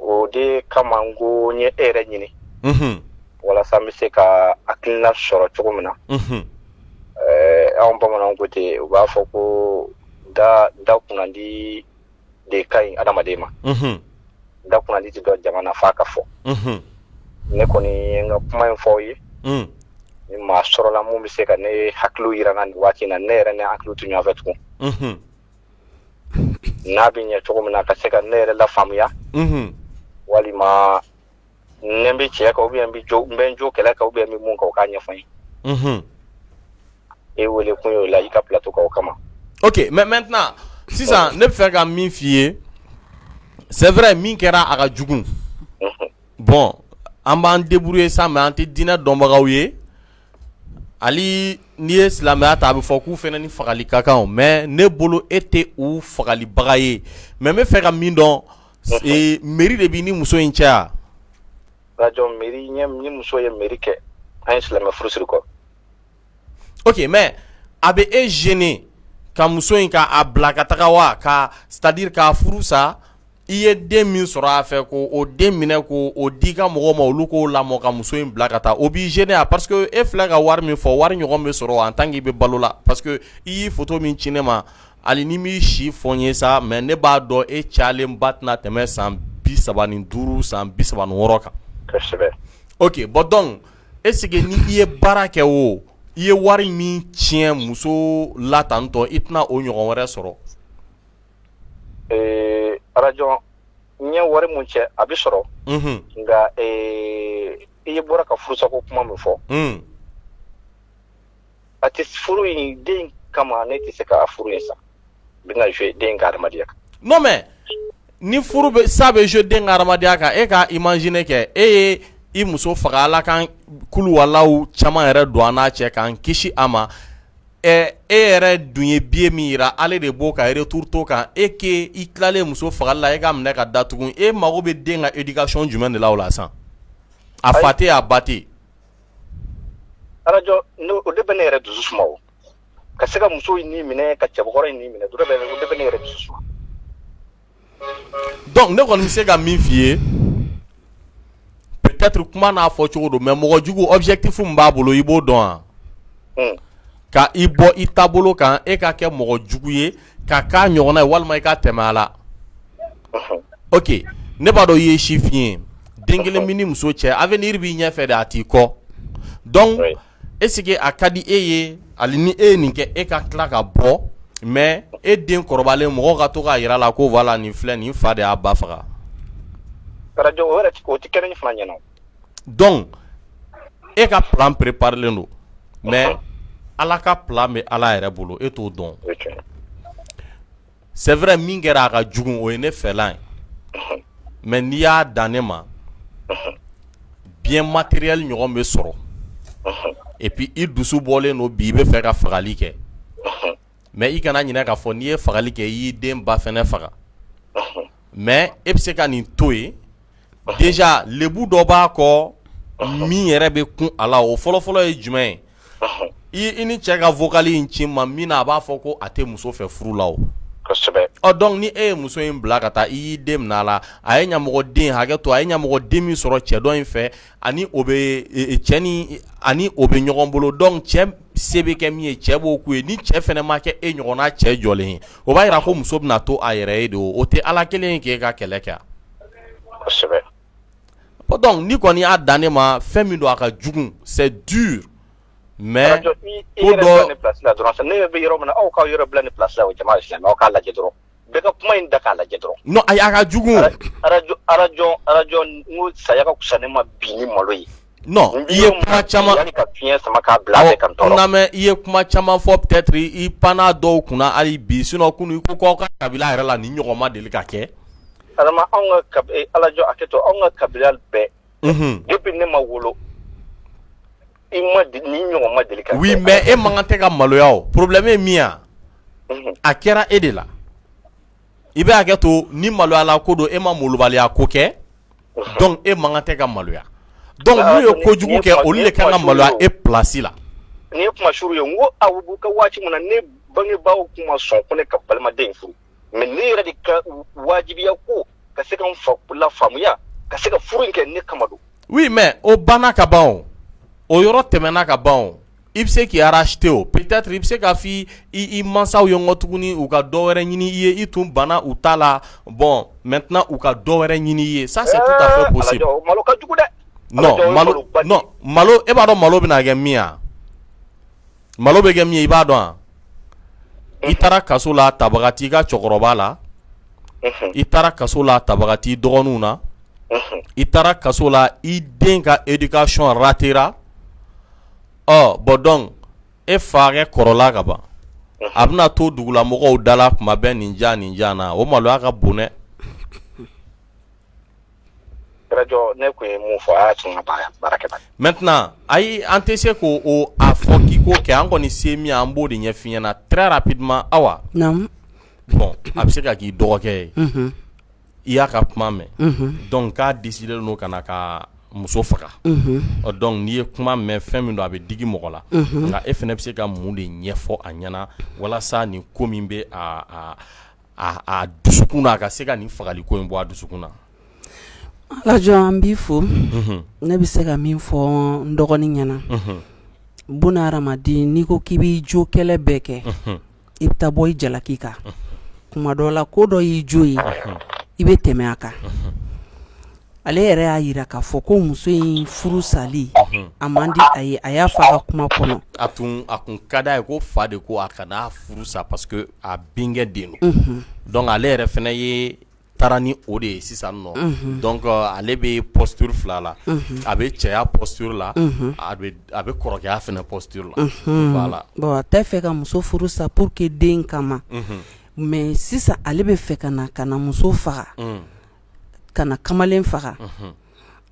O de kama n ko n ye e yɛrɛ ɲini walasa n bɛ se ka hakilina sɔrɔ cogo min na. Anw bamananw ko ten, u b'a fɔ ko da da kunnandi de ka ɲi adamaden ma. Da kunnandi tɛ dɔn jama na f'a ka fɔ. Ne kɔni ye n ka kuma in fɔ aw ye. Ni maa sɔrɔla mun bɛ se ka ne hakili yira n na nin waati in na, ne yɛrɛ ni hakili tɛ ɲɔgɔn fɛ tugun. N'a bɛ ɲɛ cogo min na ka se ka ne yɛrɛ lafaamuya. Walima ne bɛ cɛ kan ou bien n bɛ jo n bɛ n jo kɛlɛ kan ou bien n bɛ mun kan, o k'a ɲɛfɔ n ye. E wele kun y'o la i ka plateau kan o kama. Ok, mais maintenant sisan ne bɛ fɛ ka min f'i ye, c'est vrai, min kɛra a ka jugu. Bon, an b'an débrouiller sa, mais an tɛ diinɛ dɔnbagaw ye. Hali n'i ye silamɛya ta, a bɛ fɔ k'u fana ni fagali ka kan, mais ne bolo e tɛ u fagalibaga ye. Mais n bɛ fɛ ka min dɔn, mairie de b'i ni muso in cɛ wa? Radio, mairie ni muso ye mairie kɛ, an ye silamɛ furu siri kɔ. Ok, mais a bɛ e gêner ka muso in ka a bila ka taga wa, ka c'est à dire k'a furu sa, i ye den min sɔrɔ a fɛ, ko o den minɛ ko o di ka mɔgɔw ma, olu k'o lamɔ, ka muso in bila ka taa, o b'i gêner wa? Parce que e filɛ ka wari min fɔ, wari ɲɔgɔn bɛ sɔrɔ en tant que i bɛ balo la, parce que i y'i photo min ci ne ma, hali ni m'i si fɔ n ye sa, mais ne b'a dɔn e cayalenba tɛna tɛmɛ san 35, san 36 kan. Kosɛbɛ. Ok, bon, donc est ce que ni i ye baara kɛ, o i ye wari min tiɲɛ muso la tantɔ, i tɛna o ɲɔgɔn wɛrɛ sɔrɔ? Radio, n ye wari mun cɛ, a bɛ sɔrɔ, nka i ye bɔra ka furusako kuma min fɔ, a tɛ furu in den kama, ne tɛ se ka furu in sa, n bɛna jouer den ka adamadenya kan. Non, mais ni furu bɛ sa bɛ jouer den ka adamadenya kan, e ka imaginer kɛ, e ye i muso faga, Ala kan kuluwalaw caman yɛrɛ don an n'a cɛ k'an kisi a ma. E yɛrɛ dun ye billet min yira, ale de b'o ka retour to kan e ke i tilalen muso fagali la, e ka minɛ ka datugu. E mago bɛ den ka éducation jumɛn de la o la sisan? A fa tɛ, a ba tɛ. Radio, o de bɛ ne yɛrɛ dusu suma, o ka se ka muso in ni minɛ, ka cɛbakɔrɔ in ni minɛ, o de bɛ ne yɛrɛ dusu suma. Donc ne kɔni bɛ se ka min f'i ye, peut-être kuma n'a fɔ cogo don, mais mɔgɔ jugu, objectif min b'a bolo, i b'o dɔn wa? Ka i bɔ i taabolo kan, e ka kɛ mɔgɔ jugu ye, ka k'a ɲɔgɔnna ye, walima i ka tɛmɛ a la. Ok, ne b'a dɔn i ye sifin ye, den kelen b'i ni muso cɛ, avenir b'i ɲɛfɛ de, a t'i kɔ. Donc est ce que a ka di e ye, hali ni e ye nin kɛ, e ka tila ka bɔ, mais e den kɔrɔbalen, mɔgɔw ka to k'a yira la ko voilà, nin filɛ, nin fa de y'a ba faga? Radio, o yɛrɛ o tɛ kɛ ne fana ɲɛna. Donc e ka plan préparelen don, mais Ala ka plan bɛ Ala yɛrɛ bolo, e t'o dɔn. C'est vrai, min kɛra a ka jugu, o ye ne fɛla ye, mais n'i y'a dan ne ma, bien matériel ɲɔgɔn bɛ sɔrɔ. Et puis i dusu bɔlen don bi, i bɛ fɛ ka fagali kɛ, mais i kana ɲinɛ k'a fɔ n'i ye fagali kɛ, i y'i den ba fɛnɛ faga. Mais e bɛ se ka nin to yen. Déjà lebu dɔ b'a kɔ min yɛrɛ bɛ kun a la, o fɔlɔfɔlɔ ye jumɛn ye? I ni cɛ ka vocal in ci ma min na, a b'a fɔ ko a tɛ muso fɛ furu la o. Ɔ donc ni e ye muso in bila ka taa, i y'i den minɛ a la, a ye ɲamɔgɔden hakɛ to, a ye ɲamɔgɔden min sɔrɔ cɛ dɔ in fɛ, ani o bɛ cɛ ni ani o bɛ ɲɔgɔn bolo. Donc cɛ se bɛ kɛ min ye, cɛ b'o k'u ye. Ni cɛ fɛnɛ ma kɛ e ɲɔgɔnna cɛ jɔlen ye, o b'a yira ko muso bɛna to a yɛrɛ ye de. O tɛ Ala kelen ye k'e ka kɛlɛ kɛ. Bon, donc ni kɔni y'a dan ne ma, fɛn min don, a ka jugu, c'est dur, mais ko dɔ ne place la dɔrɔn, ne bɛ yɔrɔ min na, aw k'aw yɔrɔ bila ne place la, o jama silamɛ, aw k'a lajɛ dɔrɔn, bɛɛ ka kuma in da k'a lajɛ dɔrɔn. Non, ayi, a ka jugu. Radio, radio, radio, n ko saya ka fisa ne ma bi ni malo ye. Non, i ye kuma caman yanni ka fiɲɛ sama k'a bila a bɛ ka n tɔɔrɔ. Lamɛn, i ye kuma caman fɔ, peut-être i panna dɔw kunna hali bi. Sinon kunun i ko k'aw ka kabila yɛrɛ la, nin ɲɔgɔn ma deli ka kɛ. Adama, anw ka alajɔ, a kɛ to anw ka kabila bɛɛ, depuis ne ma wolo, i ma ni ɲɔgɔn ma deli ka. Oui, mais e man kan tɛ ka maloya. O problème ye min ye, a kɛra e de la, i bɛ hakɛ to ni maloyala ko don, e ma malobaliya ko kɛ, donc e man kan tɛ ka maloya. Donc n'u ye kojugu kɛ, olu de kan ka maloya e place la. Nin ye kuma suru ye. N ko aw b'u ka waati min na, ne bangebaaw kun ma sɔn ko ne ka balimaden in furu, mais ne yɛrɛ de ka wajibiya ko ka se ka n fa la faamuya ka se ka furu in kɛ, ne kama don. Oui, mais o banna ka ban, o o yɔrɔ tɛmɛna ka ban. O i bɛ se k'i racheter, o peut-être i bɛ se ka fɔ i mansaw ye n kɔ tuguni, u ka dɔ wɛrɛ ɲini i ye. I tun banna u ta la, bon, maintenant u ka dɔ wɛrɛ ɲini i ye, ça c'est tout à fait possible. Malo ka jugu dɛ. Non, malo, non, malo, e b'a dɔn malo bɛna kɛ min ya? Malo bɛ kɛ min ye, i b'a dɔn wa? I taara kaso la, tabaga t'i ka cɛkɔrɔba la. I taara kaso la, tabaga t'i dɔgɔninw na. I taara kaso la, i den ka éducation ratera. Ɔ bon, donc e fakɛ kɔrɔla ka ban, a bɛna to dugulamɔgɔw da la kuma bɛɛ, nin ja nin ja na, o maloya ka bon dɛ. Ne tun ye mun fɔ, a y'a tun ka baara kɛ. Maintenant, ayi, an tɛ se k'o o a fɔ k'i k'o kɛ. An kɔni se min, an b'o de ɲɛf'i ɲɛna très rapidement, Awa. Naamu. Bon, a bɛ se ka k'i dɔgɔkɛ ye. I y'a ka kuma mɛn. Donc k'a décidé don ka na ka muso faga. Ɔ donc n'i ye kuma mɛn, fɛn min don, a bɛ digi mɔgɔ la. Nka e fana bɛ se ka mun de ɲɛfɔ a ɲɛna walasa nin ko min bɛ a dusukun na, a ka se ka nin fagali ko in bɔ a dusukun na? Alajɔ, an b'i fo. Ne bɛ se ka min fɔ n dɔgɔnin ɲɛna, buna hadamaden, n'i ko k'i b'i jo kɛlɛ bɛɛ kɛ, i bɛ taa bɔ i jalaki kan. Kuma dɔ la, ko dɔ y'i jo ye, i bɛ tɛmɛ a kan. Ale yɛrɛ y'a jira k'a fɔ ko muso in furu sali a man di a ye. A y'a fɔ a ka kuma kɔnɔ. A tun ka d'a ye ko fa de ko a kana furu sa parce que a binkɛ den don. Donc ale yɛrɛ fana ye taara ni o de ye sisan nɔ. Donc ale bɛ posture fila la: a bɛ cɛya posture la, a bɛ kɔrɔkɛya fana posture la. Voilà. Bon, a tɛ fɛ ka muso furu sa pour que den kama, mais sisan ale bɛ fɛ ka na muso faga, ka na kamalen faga.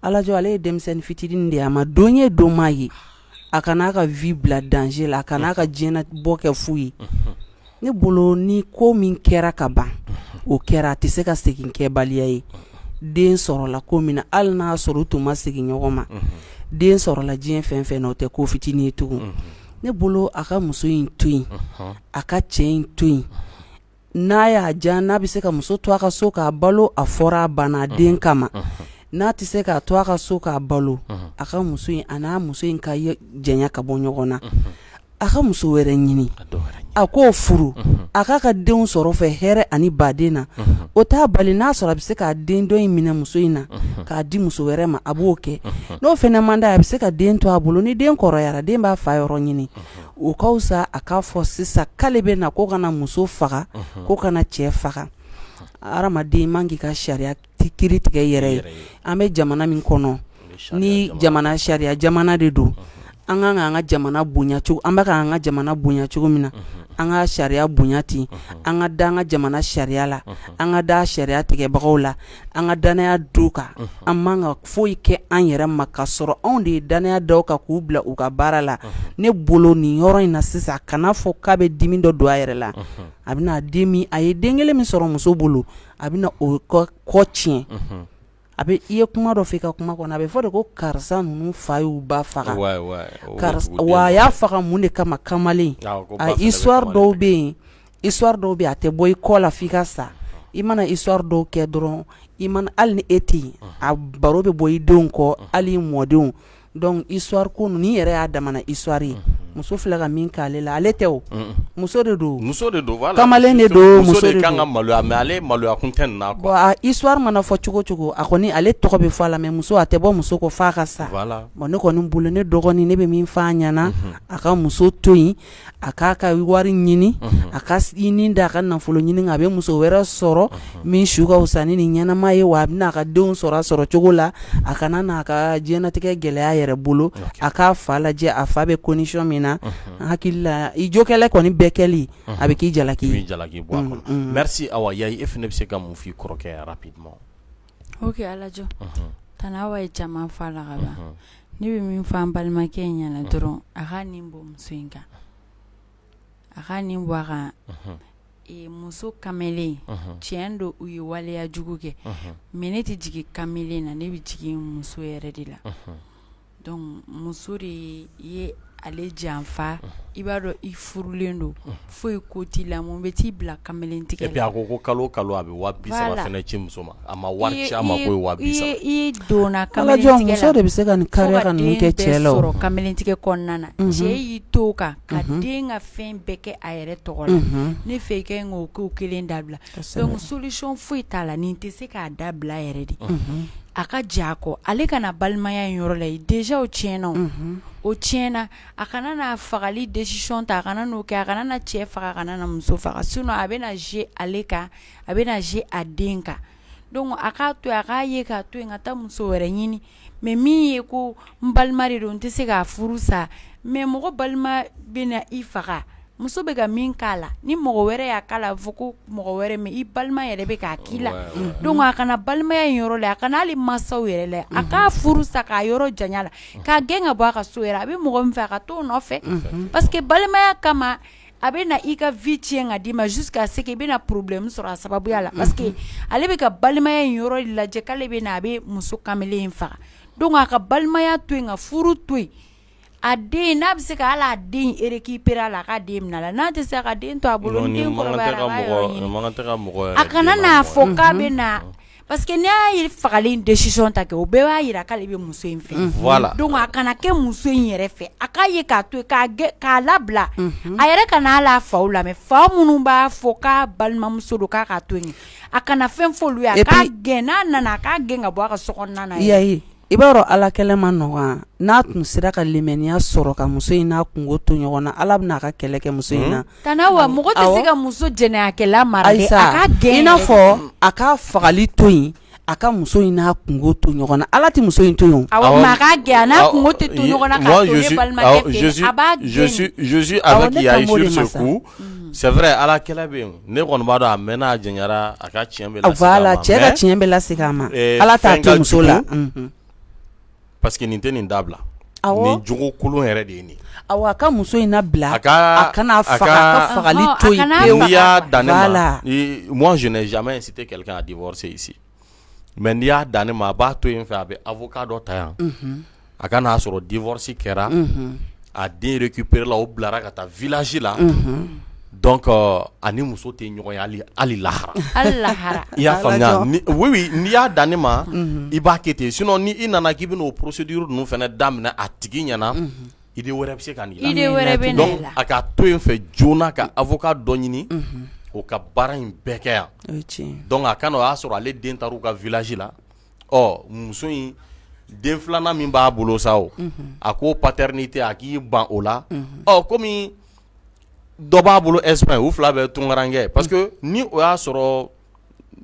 Alajɔ, ale ye denmisɛnnin fitinin de ye, a ma don ye don maa ye. A kana a ka vie bila danger la, a kana a ka diɲɛna bɔ kɛ fu ye. Ne bolo, ni ko min kɛra ka ban, o kɛra, a tɛ se ka segin kɛbaliya ye. Den sɔrɔla ko min na, hali n'a sɔrɔ u tun ma segin ɲɔgɔn ma, den sɔrɔla diɲɛ fɛn fɛn na, o tɛ ko fitinin ye tugun. Ne bolo, a ka muso in to yen, a ka cɛ in to yen. N'a y'a diya, n'a bɛ se ka muso to a ka so k'a balo, a fɔra, a banna, den kama. N'a tɛ se k'a to a ka so k'a balo, a ka muso in, a n'a muso in ka janya ka bɔ ɲɔgɔn na, a ka muso wɛrɛ ɲini, a k'o furu, a k'a ka denw sɔrɔ fɛ hɛrɛ ani baden na. O t'a bali, n'a sɔrɔ a bɛ se k'a den dɔ in minɛ muso in na k'a di muso wɛrɛ ma, a b'o kɛ. N'o fana man d'a ye, a bɛ se ka den to a bolo. Ni den kɔrɔyara, den b'a fa yɔrɔ ɲini. O ka fisa a k'a fɔ sisan k'ale bɛ na ko kana muso faga, ko kana cɛ faga. Hadamaden man k'i ka sariya kiiri tigɛ i yɛrɛ ye. An bɛ jamana min kɔnɔ, ni jamana sariya jamana de don, an kan k'an ka jamana bonya cogo, an bɛ k'an ka jamana bonya cogo min na, an ka sariya bonya ten. An ka da an ka jamana sariya la, an ka da sariya tigɛbagaw la, an ka danaya d'u kan. An man ka foyi kɛ an yɛrɛ ma ka sɔrɔ anw de ye danaya da kan k'u bila u ka baara la. Ne bolo, nin yɔrɔ in na sisan, kana fɔ k'a bɛ dimi dɔ don a yɛrɛ la. A bɛna den min, a ye den kelen min sɔrɔ muso bolo, a bɛna o kɔ tiɲɛ. A bɛ, i ye kuma dɔ fɔ i ka kuma kɔnɔ, a bɛ fɔ de ko karisa ninnu fa y'u ba faga, wa a y'a faga mun de kama? Kamalen a histoire dɔw bɛ yen, histoire dɔw bɛ yen, a tɛ bɔ i kɔ la f'i ka sa. I mana histoire dɔw kɛ dɔrɔn, i mana, hali ni e tɛ yen, a baro bɛ bɔ i denw kɔ, hali i mɔdenw. Donc histoire ko nin yɛrɛ y'a damana histoire ye. Muso filɛ ka min k'ale la, ale tɛ o, muso de don. Muso de don. Kamalen de don. Muso de kan ka maloya, mais ale maloya kun tɛ nin na quoi. Bon, a histoire mana fɔ cogo cogo, a kɔni, ale tɔgɔ bɛ fɔ a la, mais muso, a tɛ bɔ muso kɔ f'a ka sa. Bon, ne kɔni bolo, ne dɔgɔnin, ne bɛ min f'a ɲɛna, a ka muso to yen, a k'a ka wari ɲini, a ka i nin da a ka nafolo ɲini, a bɛ muso wɛrɛ sɔrɔ min su ka fisa ni nin ɲɛnama ye, wa a bɛna a ka denw sɔrɔ a sɔrɔ cogo la. A kana n'a ka diɲɛnatigɛ gɛlɛya yɛrɛ bolo. A k'a fa lajɛ, a fa bɛ condition min na. N hakili la, i jokɛlɛ kɔni bɛɛ kɛli, a bɛ k'i jalaki ye. I b'i jalaki bɔ a kɔnɔ. Merci Awa. Yayi, e fana bɛ se ka mun f'i kɔrɔkɛ rapidement? Ok, Alajɔ, Tani Awa ye caman fɔ a la ka ban. Ne bɛ min fɔ an balimakɛ in ɲɛna dɔrɔn, a ka nin bɔ muso in kan, a ka nin bɔ a kan. Muso kamalen, tiɲɛ don, u ye waleya jugu kɛ, mais ne tɛ jigin kamalen na, ne bɛ jigin muso yɛrɛ de la. Donc muso de ye ale janfa. I b'a dɔn i furulen don, foyi ko t'i la, mun bɛ t'i bila kamalen tigɛ? Et puis a ko ko kalo kalo a bɛ 30 000 fana ci muso ma. A ma wari ci a ma ko ye 30 000. I donna kamalen tigɛ la, muso de bɛ se ka nin kariya ka ninnu kɛ cɛ la. Sɔrɔ kamalen tigɛ kɔnɔna na, cɛ y'i to o kan ka den ka fɛn bɛɛ kɛ a yɛrɛ tɔgɔ la. Ne fɛ, i ka ɲi k'o ko kelen dabila. Donc solution foyi t'a la, nin tɛ se k'a dabila yɛrɛ de. A ka jɛn a kɔ, ale kana balimaya in yɔrɔ la déjà o tiɲɛna, o tiɲɛna a kana na fagali décision ta, a kana n'o kɛ, a kana na cɛ faga, a kana na muso faga, sinon a bɛna jouer ale kan, a bɛna jouer a den kan. Donc a k'a to a k'a ye k'a to yen ka taa muso wɛrɛ ɲini. Mais min ye ko n balima de don, n tɛ se k'a furu sa. Mais mɔgɔ balima bɛna i faga, muso bɛ ka min k'a la, ni mɔgɔ wɛrɛ y'a k'a la, a bɛ fɔ ko mɔgɔ wɛrɛ, mais i balima yɛrɛ bɛ k'a k'i la. Donc a kana balimaya in yɔrɔ la, a kana hali mansaw yɛrɛ la, a k'a furu sa k'a yɔrɔ janya la, k'a gɛn ka bɔ a ka so yɛrɛ. A bɛ mɔgɔ min fɛ, a ka t'o nɔfɛ, parce que balimaya kama a bɛ na i ka vie tiɲɛ ka d'i ma jusqu'à ce que i bɛna problème sɔrɔ a sababuya la, parce que ale bɛ ka balimaya in yɔrɔ lajɛ k'ale bɛ na a bɛ muso kamalen in faga. Donc a ka balimaya to yen, ka furu to yen. A den, n'a bɛ se ka hali a den récupérer a la, a ka den minɛ a la. N'a tɛ se, a ka den to a bolo. Ni den kɔrɔbayara, a b'a yɔrɔ ɲini. A kana n'a fɔ k'a bɛ na, parce que n'i y'a ye fagali décision ta kɛ, o bɛɛ b'a jira k'ale bɛ muso in fɛ. Voilà. Donc a kana kɛ muso in yɛrɛ fɛ, a k'a ye k'a to yen, k'a labila. A yɛrɛ kana hali a faw lamɛn, fa minnu b'a fɔ k'a balimamuso don, k'a k'a to yen, a kana fɛn fɔ olu ye. A k'a gɛn, n'a nana, a k'a gɛn ka bɔ a ka so kɔnɔna na. I i b'a dɔn ala kɛlɛ man nɔgɔn. N'a tun sera ka limaniya sɔrɔ ka muso in n'a kungo to ɲɔgɔn na, Ala bɛna a ka kɛlɛ kɛ muso in na. Tana wa, mɔgɔ tɛ se ka muso jɛnɛyakɛla mara dɛ, a k'a gɛn. I n'a fɔ a ka fagali to yen, a ka muso in n'a kungo to ɲɔgɔn na. Ala tɛ muso in to yen. Awɔ, mais a k'a gɛn, a n'a kungo tɛ to ɲɔgɔn na k'a to ne balimakɛ fɛ yen, a b'a gɛn. Je suis avec Yayi sur ce coup. C'est vrai, ala kɛlɛ bɛ yen. Ne kɔni b'a dɔn a mɛnna, a janyara, a ka tiɲɛ bɛ lasegin a ma. Voilà, cɛ ka tiɲɛ bɛ lasegin a ma. Ala t'a to muso la. Parce que nin tɛ nin dabila. Nin jogo kolon yɛrɛ de ye nin. Awɔ, a ka muso in labila, a kana faga, a ka fagali to yen pewu. N'i y'a dan ne ma, moi je n'ai jamais incité quelqu'un à divorcer ici. Mais n'i y'a dan ne ma, a b'a to yen fɛ, a bɛ avocat dɔ ta yan. A ka n'a sɔrɔ divorce kɛra, a den récupéré la, o bilara ka taa village la. Donc ani muso tɛ ɲɔgɔn ye hali lahara. Hali lahara. I y'a faamuya? Oui oui, n'i y'a dan ne ma, i b'a kɛ ten. Sinon ni i nana k'i bɛna o procédure ninnu fana daminɛ a tigi ɲɛna, idée wɛrɛ bɛ se ka n'i la. Idée wɛrɛ bɛ na i Donc la. A ka to yen fɛ joona, ka avocat dɔ ɲini, o ka baara in bɛɛ kɛ yan. O ye tiɲɛ ye. Donc a ka na o y'a sɔrɔ ale den taara u ka village la. Ɔ, muso in den filanan min b'a bolo sa, o a ko paternité, a k'i ban o la. Ɔ, komi dɔ b'a bolo Espagne, u fila bɛ tunkarankɛ, parce que ni o y'a sɔrɔ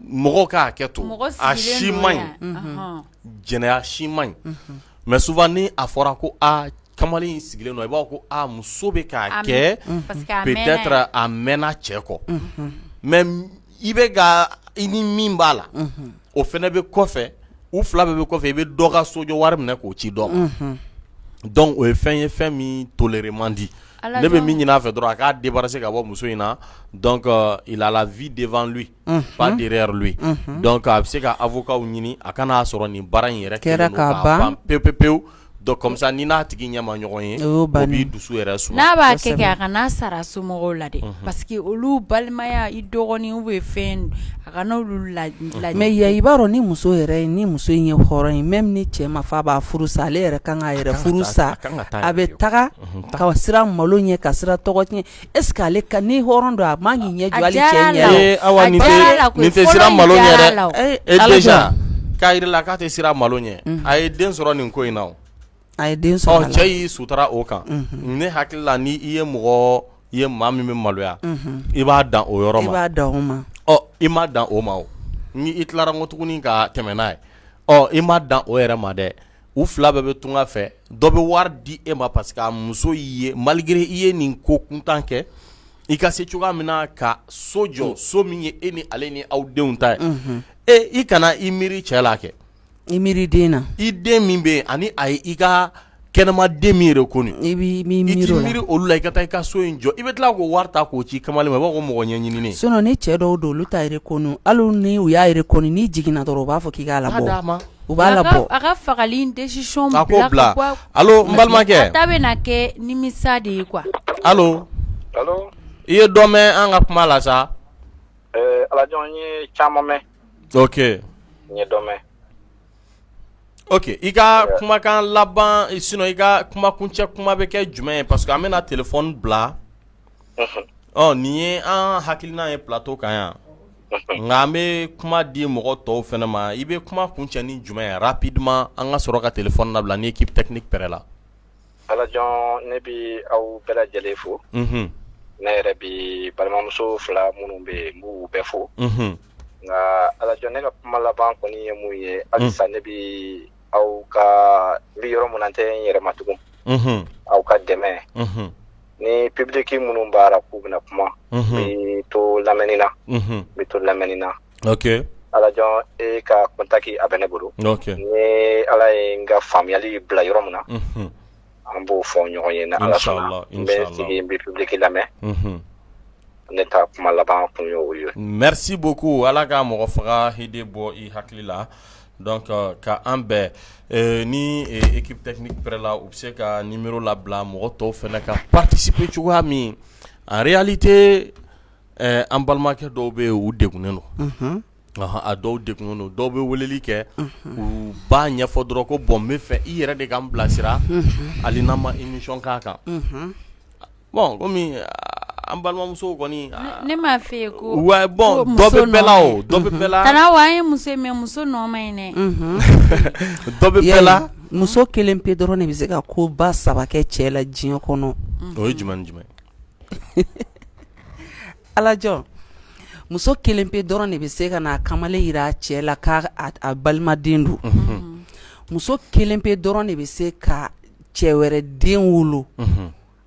mɔgɔw k'a kɛ to, a si man ɲi, jɛnɛya si man ɲi. Mais souvent ni a fɔra ko aa, kamalen in sigilen don, i b'a fɔ ko aa, muso bɛ k'a kɛ, peut-être a mɛnna cɛ kɔ. Mais i bɛ ka i ni min b'a la, o fana bɛ kɔfɛ, u fila bɛɛ bɛ kɔfɛ, i bɛ dɔ ka sojɔ wari minɛ k'o ci dɔ ma. Donc o ye fɛn ye, fɛn min toléré man di. Ne bɛ min ɲini a fɛ dɔrɔn, a k'a débarrasser ka bɔ muso in na. Donc il a la vie devant lui, pas derrière lui. Donc a bɛ se ka avocat ɲini, a kan'a sɔrɔ nin baara in yɛrɛ kɛra ka ban pewu pewu pewu. Donc comme ça ni n'a tigi ɲɛ ma ɲɔgɔn ye, o b'i dusu yɛrɛ suma. N'a b'a kɛ kɛ, a kana sara somɔgɔw la dɛ, parce que olu balimaya, i dɔgɔnin ou bien fɛn, a kana olu la. Mais i b'a dɔn ni muso yɛrɛ, ni muso in ye hɔrɔn ye, même ni cɛ ma fɔ a b'a furu sa, ale yɛrɛ kan k'a yɛrɛ furu sa. A bɛ taga ka siran malo ɲɛ, ka siran tɔgɔ tiɲɛ. Est ce que ale ka ni hɔrɔn don, a man k'i ɲɛ jɔ hali cɛ ɲɛ. Awa, nin tɛ siran malo ɲɛ dɛ. E déjà k'a yir'i la k'a tɛ siran malo ɲɛ, a ye den sɔrɔ nin ko in na o. A ye den sɔrɔ. Cɛ y'i sutura o kan. Ne hakili la, ni i ye mɔgɔ i ye maa min bɛ maloya, i b'a dan o yɔrɔ ma. I b'a dan o ma. Ɔ, i ma dan o ma o, ni i tilara ko tuguni ka tɛmɛ n'a ye. Ɔ, i ma dan o yɛrɛ ma dɛ. U fila bɛɛ bɛ tunga fɛ, dɔ bɛ wari di e ma parce que a muso y'i ye, malgré i ye nin ko kuntan kɛ, i ka se cogoya min na ka so jɔ, so min ye e ni ale ni aw denw ta ye. E i kana i miiri cɛ la kɛ. I miiri den na. I den min bɛ yen, ani a ye i ka kɛnɛma den min reconnu, i b'i miiri i t'i miiri olu la. I ka taa i ka so in jɔ, i bɛ tila k'o wari ta k'o ci kamalen ma, i b'a fɔ ko mɔgɔ ɲɛɲininen. Sinon ni cɛ dɔw don, olu t'a reconnu. Hali ni u y'a reconnu, n'i jiginna dɔrɔn, u b'a fɔ k'i k'a labɔ. U b'a labɔ. A ka fagali décision bila. A k'o bila. Allo, n balimakɛ. A ta bɛna kɛ nimisa de ye quoi. Allo. Allo. I ye dɔ mɛn an ka kuma la sa? Alajɔn, n ye caman mɛn. Ok. N ye dɔ mɛn. Ok, i ka kumakan laban, sinon i ka kumakuncɛ kuma bɛ kɛ jumɛn ye? Parce que an bɛna téléphone bila. Ɔ, nin ye an hakilina ye plateau kan yan. Nka an bɛ kuma di mɔgɔ tɔw fana ma. I bɛ kuma kuncɛ ni jumɛn ye rapidement, an ka sɔrɔ ka téléphone labila ni équipe technique prêt la? Alajɔn, ne bɛ aw bɛɛ lajɛlen fo. Ne yɛrɛ bɛ balimamuso fila minnu bɛ yen, n b'u bɛɛ fo. Nka Alajɔn, ne ka kuma laban kɔni ye mun ye? Halisa ne bɛ aw ka, n bɛ yɔrɔ min na, n tɛ n yɛrɛ ma tugun. Aw ka dɛmɛ ni public minnu b'a la k'u bɛna kuma, n bɛ to lamɛnni na, n bɛ to lamɛnni na. Alajɔn, e ka contact a bɛ ne bolo. Ni Ala ye n ka faamuyali bila yɔrɔ min na, an b'o fɔ ɲɔgɔn ye ni Ala sɔnna. N bɛ sigi, n bɛ public lamɛn. Ne ta kuma laban kun ye o ye. Merci beaucoup. Ala ka mɔgɔ faga idée bɔ i hakili la. Donc ka an bɛn ni équipe technique prêt la, u bɛ se ka numéro labila, mɔgɔ tɔw fana ka participer cogoya min. En réalité, an balimakɛ dɔw bɛ yen, u degunnen don. A dɔw degunnen don, dɔw bɛ weleli kɛ, u b'a ɲɛfɔ dɔrɔn ko bon, n bɛ fɛ i yɛrɛ de ka n bilasira, hali n'an ma émission k'a kan. Bon, komi an balimamuso kɔni, ne m'a fɛ yen ko ouais, bon, dɔ bɛ bɛɛ la, o dɔ bɛ bɛɛ la. Tana wa, an ye muso ye, mais muso nɔ ma ɲi dɛ. Dɔ bɛ bɛɛ la. Muso kelen pe dɔrɔn de bɛ se ka ko ba saba kɛ cɛ la diɲɛ kɔnɔ. O ye jumɛn ni jumɛn? Alajɔ, muso kelen pe dɔrɔn de bɛ se ka n'a kamalen jira a cɛ la k'a a balimaden don. Muso kelen pe dɔrɔn de bɛ se ka cɛ wɛrɛ den wolo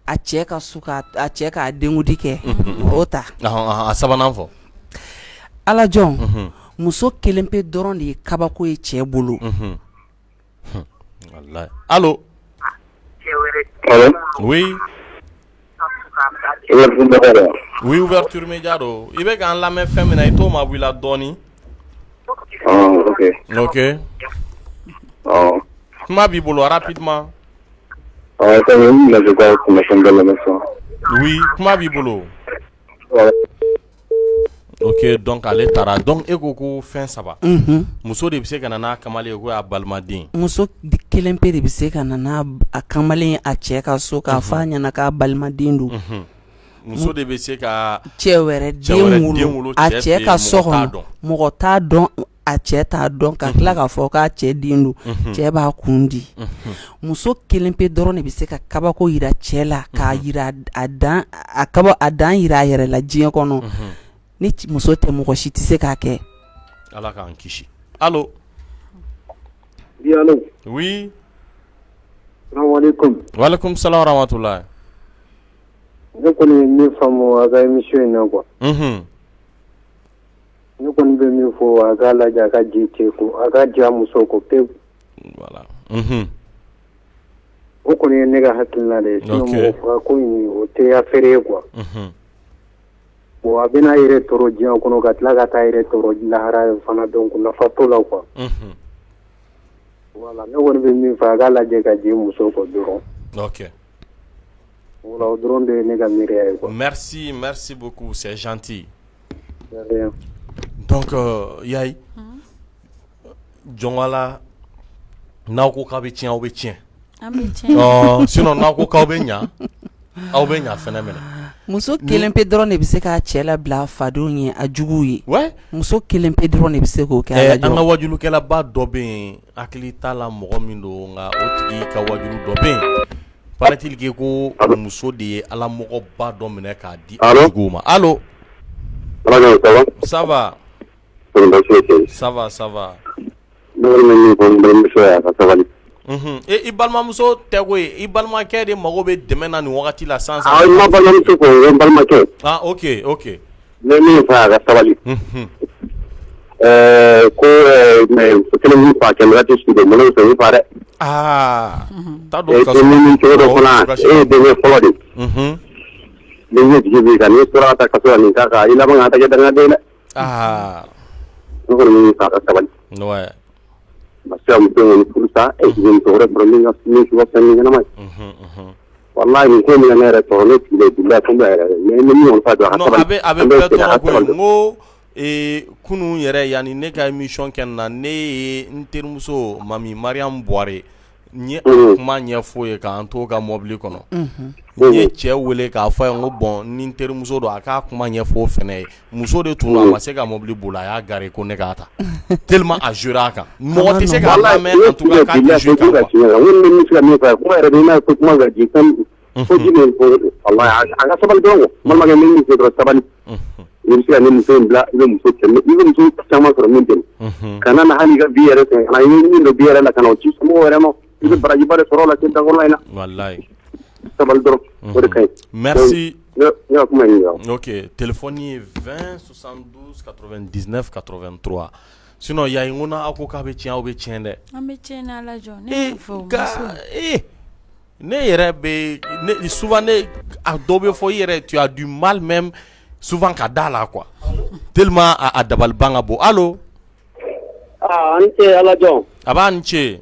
a cɛ ka so, a cɛ k'a denkundi kɛ o ta. A sabanan fɔ. Alajɔ, muso kelen pe dɔrɔn de ye kabako ye cɛ bolo. Allo? Oui, oui, Ouverture Média don. I bɛ k'an lamɛn fɛn min na, i t'o mabɔ i la dɔɔnin. Ok, kuma b'i bolo rapidement. Oui, kuma b'i bolo. Ok, donc ale taara. Donc e ko ko fɛn saba, muso de bɛ se ka na n'a kamalen ye ko y'a balimaden. Muso kelen pe de bɛ se ka na n'a a kamalen a cɛ ka so k'a fɔ a ɲɛna k'a balimaden don. Muso de bɛ se ka cɛ wɛrɛ den wolo a cɛ ka so kɔnɔ, mɔgɔ t'a dɔn, a cɛ t'a dɔn, ka tila k'a fɔ k'a cɛ den don, cɛ b'a kun di. Muso kelen pe dɔrɔn de bɛ se ka kabako jira cɛ la, k'a jira a dan, a kaba a dan jira a yɛrɛ la diɲɛ kɔnɔ. Ni muso tɛ, mɔgɔ si tɛ se k'a kɛ. Ala k'an kisi. Allo? Oui, allo. Oui. Salaamaaleykum. Waaleykum salaam wa rahmatulah. Ne kɔni ye min faamu a ka émission in na quoi. Ne kɔni bɛ min fɔ, a k'a lajɛ, a ka ji cɛ ko, a ka diya muso ko pewu. Voilà. O kɔni ye ne ka hakilina de ye. Sinon mɔgɔ faga ko in, o tɛ affaire ye quoi. Bon, a bɛna yɛrɛ tɔɔrɔ diɲɛ kɔnɔ ka tila ka taa yɛrɛ tɔɔrɔ lahara fana, donc nafa t'o la quoi. Voilà, ne kɔni bɛ min fɔ, a k'a lajɛ ka jigin muso kɔ dɔrɔn. Voilà, o dɔrɔn de ye ne ka miiriya ye quoi. Merci, merci beaucoup, c'est gentil. De rien. Donc Yayi, Jɔnwala, n'aw ko k'aw bɛ tiɲɛ, aw bɛ tiɲɛ. An bɛ tiɲɛ. Ɔ sinon n'aw ko k'aw bɛ ɲa, aw bɛ ɲa fɛnɛ minɛ. Muso kelen pe dɔrɔn de bɛ se k'a cɛ labila a fadenw ye, a juguw ye. Muso kelen pe dɔrɔn de bɛ se k'o kɛ. An ka wajulukɛlaba dɔ bɛ yen, hakili t'a la mɔgɔ min don, nka o tigi ka wajulu dɔ bɛ yen, paraît-il que ko muso de ye ala mɔgɔba dɔ minɛ k'a di a juguw ma. Allo? Ça va? Ça va, ça va. Ne kɔni bɛ min fɔ n balimamuso ye, a ka sabali. E, i balimamuso tɛ koyi, i balimakɛ de mago bɛ dɛmɛ na nin wagati la sisan. Awɔ, n ma balimamuso fɔ, o ye n balimakɛ. Ah, ok. N bɛ min fɔ, a ka sabali. Ɛɛ ko ɛɛ muso kelen min fa kɛmɛ tɛ su don, malo bɛ fa dɛ. Aa, taa don E kaso. min cogo dɔ fana, e ye denkɛ fɔlɔ de. Ni ɲɛ jigi b'i kan, n'i tora ka taa kaso la nin ta kan, i laban ka taa kɛ dangaden dɛ. Ne kɔni bɛ min fɔ, a ka sabali. Parce que muso in kɔni furu sa, e tun bɛ muso wɛrɛ sɔrɔ min ka min ka fisa ni ɲɛnama ye. Walahi, nin ko in bɛna ne yɛrɛ tɔɔrɔ, ne sigilen bilahi ko n bɛ yɛrɛ, mais ni min kɔni fa dɔn, a ka Non, sabali. a bɛ An bɛɛ bɛɛ sera, a tɔɔrɔ ka koyi. sabali. N ko kunun yɛrɛ, yanni ne ka émission kɛ nin na, ne ye n terimuso Mami Mariam Buware N ye kuma ɲɛfɔ ye k'an to ka mɔbili kɔnɔ n ye cɛ wele k'a fɔ a ye n ko bon ni n terimuso don a k'a kuma ɲɛfɔ o fana ye muso de tun don a ma se ka mɔbili boli a y'a garer ko ne k'a ta tellement a jouera a kan mɔgɔ tɛ se k'a lamɛn en tout cas k'a tɛ jouer kan quoi. A ka sabali dɔrɔn quoi balimakɛ min bɛ dɔrɔn sabali i bɛ se ka nin muso in bila i bɛ muso i bɛ muso caman sɔrɔ min tɛ kana na hali i ka vie yɛrɛ sɛgɛn kana i ye min don vie yɛrɛ la ka na o ci somɔgɔw yɛrɛ ma i bɛ barajiba de sɔrɔ o la dakɔrɔla in na walayi sabali dɔrɔn o de ka ɲi merci ne ka kuma ye nin ye ok téléphone ye 20 72 99 83 sinon Yayi n ko n'aw ko k'a bɛ tiɲɛ aw bɛ tiɲɛ dɛ an bɛ tiɲɛ ni Ala jɔ ne fɔ ee ne yɛrɛ bɛ ne souvent ne a dɔ bɛ fɔ i yɛrɛ tu as du mal même souvent ka da la quoi tellement a dabaliban ka bon allo aa an ce Ala jɔn a b'a ni ce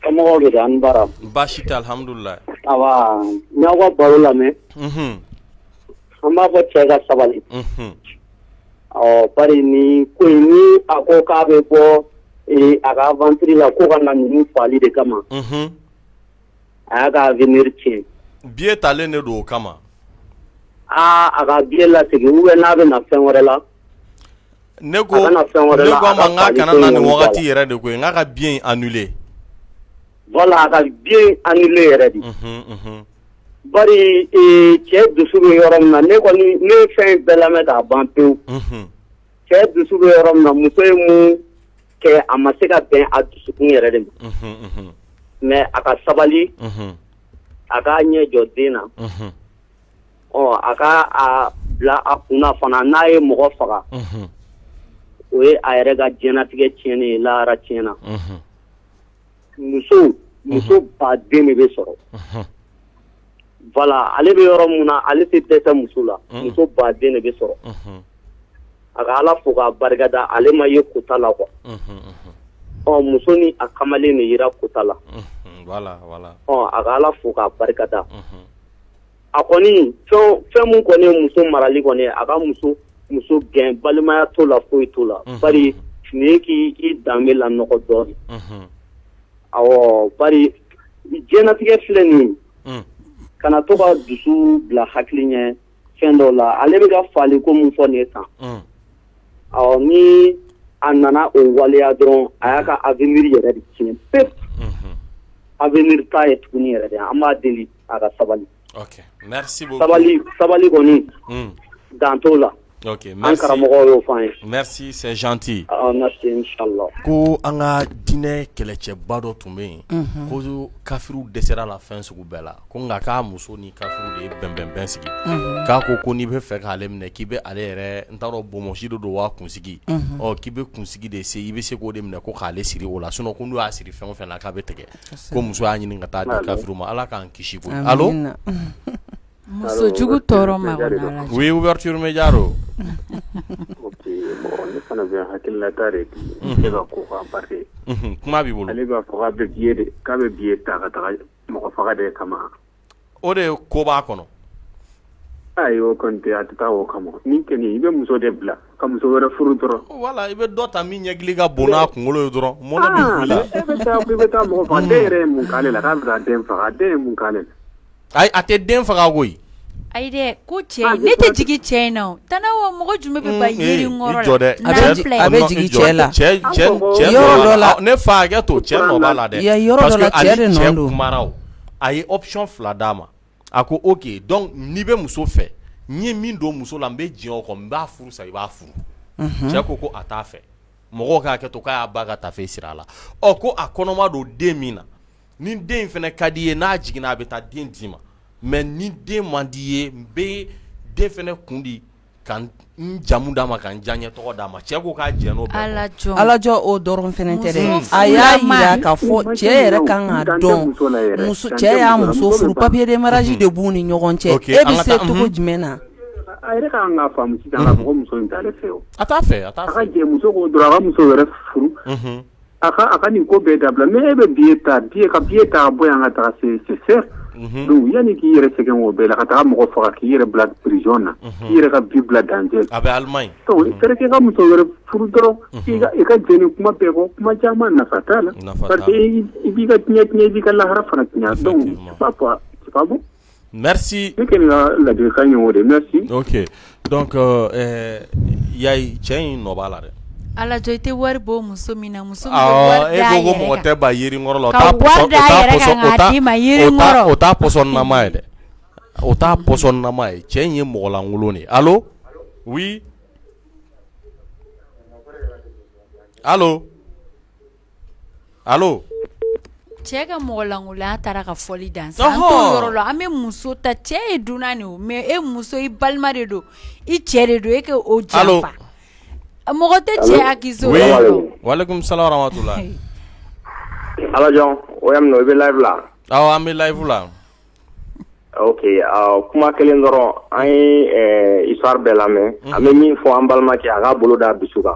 somɔgɔw de don an bara baasi tɛ alhamdulilayi awa n y'aw ka baro lamɛn an b'a fɔ cɛ ka sabali ɔ bari ni ko in ni a ko k'a bɛ bɔ a ka aventure la ko ka na ninnu faali de kama a y'a ka avenir tiɲɛ billet talen de don o kama aa a ka billet lasegin ou bien n'a bɛ na fɛn wɛrɛ la ne ko ne ko a ma n k'a kana na nin wagati yɛrɛ de koyi n k'a ka billet in annuler voilà a ka billet annuler yɛrɛ de bari cɛ dusu bɛ yɔrɔ min na ne kɔni ne ye fɛn bɛɛ lamɛn k'a ban pewu cɛ dusu bɛ yɔrɔ min na muso ye mun kɛ a ma se ka bɛn a dusukun yɛrɛ de ma mais a ka sabali a k'a ɲɛ jɔ den na ɔ a ka a bila a kunna fana n'a ye mɔgɔ faga o ye a yɛrɛ ka diɲɛnatigɛ tiɲɛnen ye lahara tiɲɛna muso muso baden de bɛ sɔrɔ voilà ale bɛ yɔrɔ min na ale tɛ dɛsɛ muso la muso baden de bɛ sɔrɔ a ka Ala fo k'a barikada ale ma ye kota la quoi ɔ muso ni a kamalen de yera kota la ɔ a ka Ala fo k'a barikada a kɔni fɛn min kɔni ye muso marali kɔni ye a ka muso muso gɛn balimaya t'o la foyi t'o la bari nin ye k'i danbe lanɔgɔ dɔɔnin awɔ bari diɲɛnatigɛ filɛ nin ye kana to ka dusu bila hakili ɲɛ fɛn dɔw la ale bɛ ka faali ko min fɔ nin ye tan ɔ ni a nana o waleya dɔrɔn a y'a ka avenir yɛrɛ de tiɲɛ pewu avenir t'a ye tuguni yɛrɛ de an b'a deli a ka sabali ok merci beaucoup sabali sabali kɔni dan t'o la ok merci an karamɔgɔw y'o fɔ an ye merci c'est gentil ah merci inchallah ko an ka diinɛ kɛlɛcɛba dɔ tun bɛ yen ko kafiriw dɛsɛra la fɛn sugu bɛɛ la ko nka k'a muso ni kafiriw de ye bɛnbɛnbɛn sigi k'a ko ko n'i bɛ fɛ k'ale minɛ k'i bɛ ale yɛrɛ n t'a dɔn bonbonsi de don wa kunsigi ɔ k'i bɛ kunsigi de se i bɛ se k'o de minɛ ko k'ale siri o la sinon ko n'u y'a siri fɛn o fɛn na k'a bɛ tigɛ ko muso y'a ɲini ka taa di kafiriw ma Ala k'an kisi koyi allo musojugu tɔɔrɔ ma oui ouverture média don ok bon ne fana bɛ hakilinata de di ne ka ko kan parce que kuma b'i bolo ale b'a fɔ k'a bɛ billet de k'a bɛ billet ta ka taga mɔgɔ faga de kama o de ko b'a kɔnɔ ayi o kɔni tɛ a tɛ taa o kama ni kɔni i bɛ muso de bila ka muso wɛrɛ furu dɔrɔn voilà i bɛ dɔ ta min ɲɛkili ka bon n'a kunkolo ye dɔrɔn mɔnɛ bɛ b'i la e bɛ taa i bɛ taa mɔgɔ faga den yɛrɛ ye mun k'ale la k'a bɛ taa den faga den ye mun k'ale la ayi a tɛ den faga koyi ayi dɛ ko cɛ ne tɛ jigin cɛ in na Tana wa mɔgɔ jumɛn bɛ ban yiri kɔrɔ jɔ dɛ a bɛ jigin cɛ la cɛ yɔrɔ dɔ la ne fa hakɛ to cɛ nɔ b'a la dɛ yɔrɔ dɔ la cɛ de nɔ don kumara a ye option fila d'a ma a ko ok donc n'i bɛ muso fɛ n ye min don muso la n bɛ diɲɛ o kɔ n b'a furu sa i b'a furu cɛ ko ko a t'a fɛ mɔgɔw k'a kɛ to k'a y'a ba ka tafe siri a la ɔ ko a kɔnɔma don den min na ni den in fana ka di i ye n'a jiginna a bɛ taa den d'i ma mais ni den man di i ye n bɛ den fana kun di ka n jamu d'a ma ka n diyaɲɛ tɔgɔ d'a ma cɛ ko k'a jɛn n'o bɛɛ kɔ. Alajɔ o dɔrɔn fana tɛ dɛ a y'a jira k'a fɔ cɛ yɛrɛ kan k'a dɔn cɛ y'a muso furu papier de mariage de b'u ni ɲɔgɔn cɛ e bɛ se cogo jumɛn na a yɛrɛ ka kan k'a faamu sisan k'a fɔ ko muso in t'ale fɛ o a t'a fɛ a t'a fɛ a ka jɛ muso kɔ dɔrɔn a ka muso wɛrɛ furu a ka nin ko bɛɛ dabila mais e bɛ billet ta billet ka billet ta ka bɔ yan ka taga c'est cher. Donc yanni k'i yɛrɛ sɛgɛn o bɛɛ la ka taga mɔgɔ faga k'i yɛrɛ bila prison na, k'i yɛrɛ ka vie bila danger a bɛ Allemagne. Donc fɛɛrɛ kɛ ka muso wɛrɛ furu dɔrɔn, i ka jɛn ni kuma bɛɛ kɔ, kuma caman nafa t'a la, parce que i b'i ka diɲɛ tiɲɛ, i b'i ka lahara fana tiɲɛ. Donc c'est pas bon. Merci. Ne kɔni ka ladilikan ye o de ye, merci. Ok, donc Yayi, cɛ in nɔ b'a la dɛ. Alajɔ, i tɛ wari bɔ muso min na, muso min bɛ wari e d'a ko ko yɛrɛ mɔgɔ kan. tɛ ba yirinkɔrɔ la, o Ka t'a wari pɔsɔn d'a yɛrɛ kan k'a d'i ma yirinkɔrɔ. O t'a pɔsɔnnama ye dɛ, o t'a pɔsɔnnama ye. Cɛ in ye mɔgɔlankolon de ye. Allo, oui, allo, allo. Cɛ ka mɔgɔlankolonya taara ka fɔli dan sa, an t'o yɔrɔ la. An bɛ muso ta, cɛ ye dunan de ye o, mais e muso, i balima de don, i cɛ de don, e ka o janfa. Mɔgɔ tɛ cɛ accuser o Oui, yɔrɔ la. Walekum salam warahmatula. Alajɔn, o y'a minɛ, i bɛ live la. Awɔ, an bɛ live la. Ok, kuma kelen dɔrɔn, an ye histoire bɛɛ lamɛn. An bɛ min fɔ an balimakɛ, a k'a bolo da dusu kan.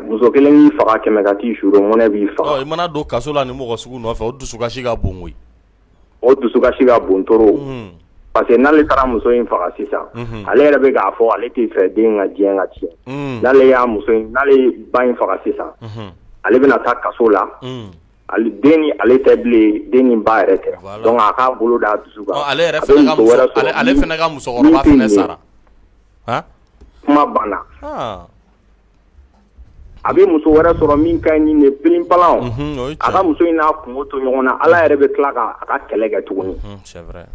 Muso kelen k'i faga, 100 ka t'i su mɔnɛ b'i faga. I mana don kaso la ni mɔgɔ sugu nɔfɛ, o dusukasi ka bon koyi. O dusukasi ka bon trop, parce que n'ale taara muso in faga sisan, ale yɛrɛ bɛ k'a fɔ ale tɛ fɛ den ka diɲɛ ka tiɲɛ. N'ale y'a muso in, n'ale ye ba in faga sisan, ale bɛna taa kaso la, ale den ni ale tɛ bilen, den ni ba yɛrɛ tɛ. Donc a k'a bolo da dusu kan. Ale yɛrɛ fana ka muso, ale fana ka musokɔrɔba fana sara. Kuma banna. A bɛ muso wɛrɛ sɔrɔ min ka ɲi ni pelinpalan. A ka muso in n'a kungo to ɲɔgɔn na, Ala yɛrɛ bɛ tila ka a ka kɛlɛ kɛ tuguni. C'est vrai.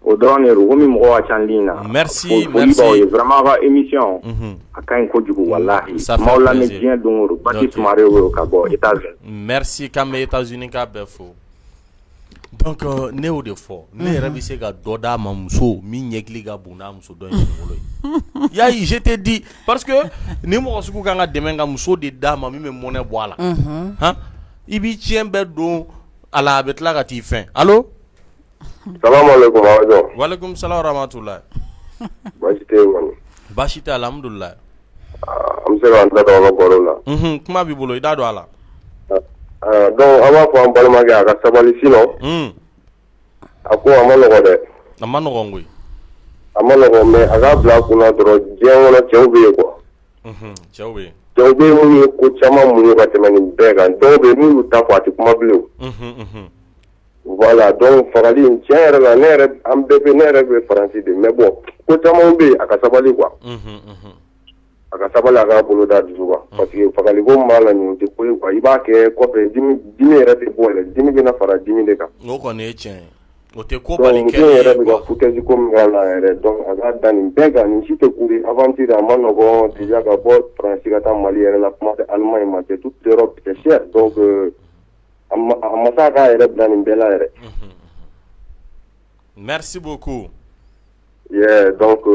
O dɔrɔn de don, komi mɔgɔw ka ca ligne na. Merci, merci. Merci. Vraiment, aw ka émission a ka ɲi kojugu, walahi. Ça fait N b'aw lamɛn plaisir. diɲɛ don o don. Basi Sumare ka bɔ États-Unis. Merci, k'an bɛ États-Unis k'a bɛɛ fo. Donc ne y'o de fɔ, ne yɛrɛ bɛ se ka dɔ d'a ma, muso min ɲɛkili ka bon n'a muso dɔ in kunkolo ye. Yayi, je te dis, parce que ni mɔgɔ sugu kan ka dɛmɛ ka muso de d'a ma min bɛ mɔnɛ bɔ a la. Han, i b'i tiɲɛ bɛɛ don a la, a bɛ tila ka t'i fɛn. Allo. Salaamaaleykum Awajɔ. Walekum salam rahmatulahi. Baasi tɛ yen kɔni. Baasi tɛ, alhamdulilayi. An bɛ se k'an da don aw ka baro la. Kuma b'i bolo, i da don a la. Donc an b'a fɔ an balimakɛ a ka sabali, sinon a ko a ma nɔgɔ dɛ. A ma nɔgɔn koyi. A ma nɔgɔ, mais a k'a bila a kunna dɔrɔn, diɲɛ kɔnɔ cɛw bɛ yen quoi. Cɛw bɛ yen. Cɛw bɛ yen minnu ye ko caman muɲu ka tɛmɛ nin bɛɛ kan, dɔw bɛ yen n'u y'u ta fɔ a tɛ kuma bilen. Voilà, donc fagali in, tiɲɛ yɛrɛ la, ne yɛrɛ, an bɛɛ bɛ, ne yɛrɛ bɛ Faransi de, mais bon, ko caman bɛ yen, a ka sabali quoi. A ka sabali, a k'a bolo da dusu kan, parce que fagali ko min b'a la nin, o tɛ ko ye quoi. I b'a kɛ kɔfɛ, dimi dimi yɛrɛ tɛ bɔ yɛrɛ, dimi bɛna fara dimi de kan. O kɔni ye tiɲɛ ye, o tɛ ko Donc bali muso kɛ in yɛrɛ bɛ ka foutaise ko min k'a la yɛrɛ, donc a k'a da nin bɛɛ kan, nin si tɛ ko ye. Aventure a ma nɔgɔn déjà ka bɔ Faransi ka taa Mali yɛrɛ la, kuma tɛ Allemagne ma, c'est toute l'Europe, c'est cher. Donc a ma se a k'a yɛrɛ bila nin bɛɛ la yɛrɛ. Merci beaucoup. Yeah, donc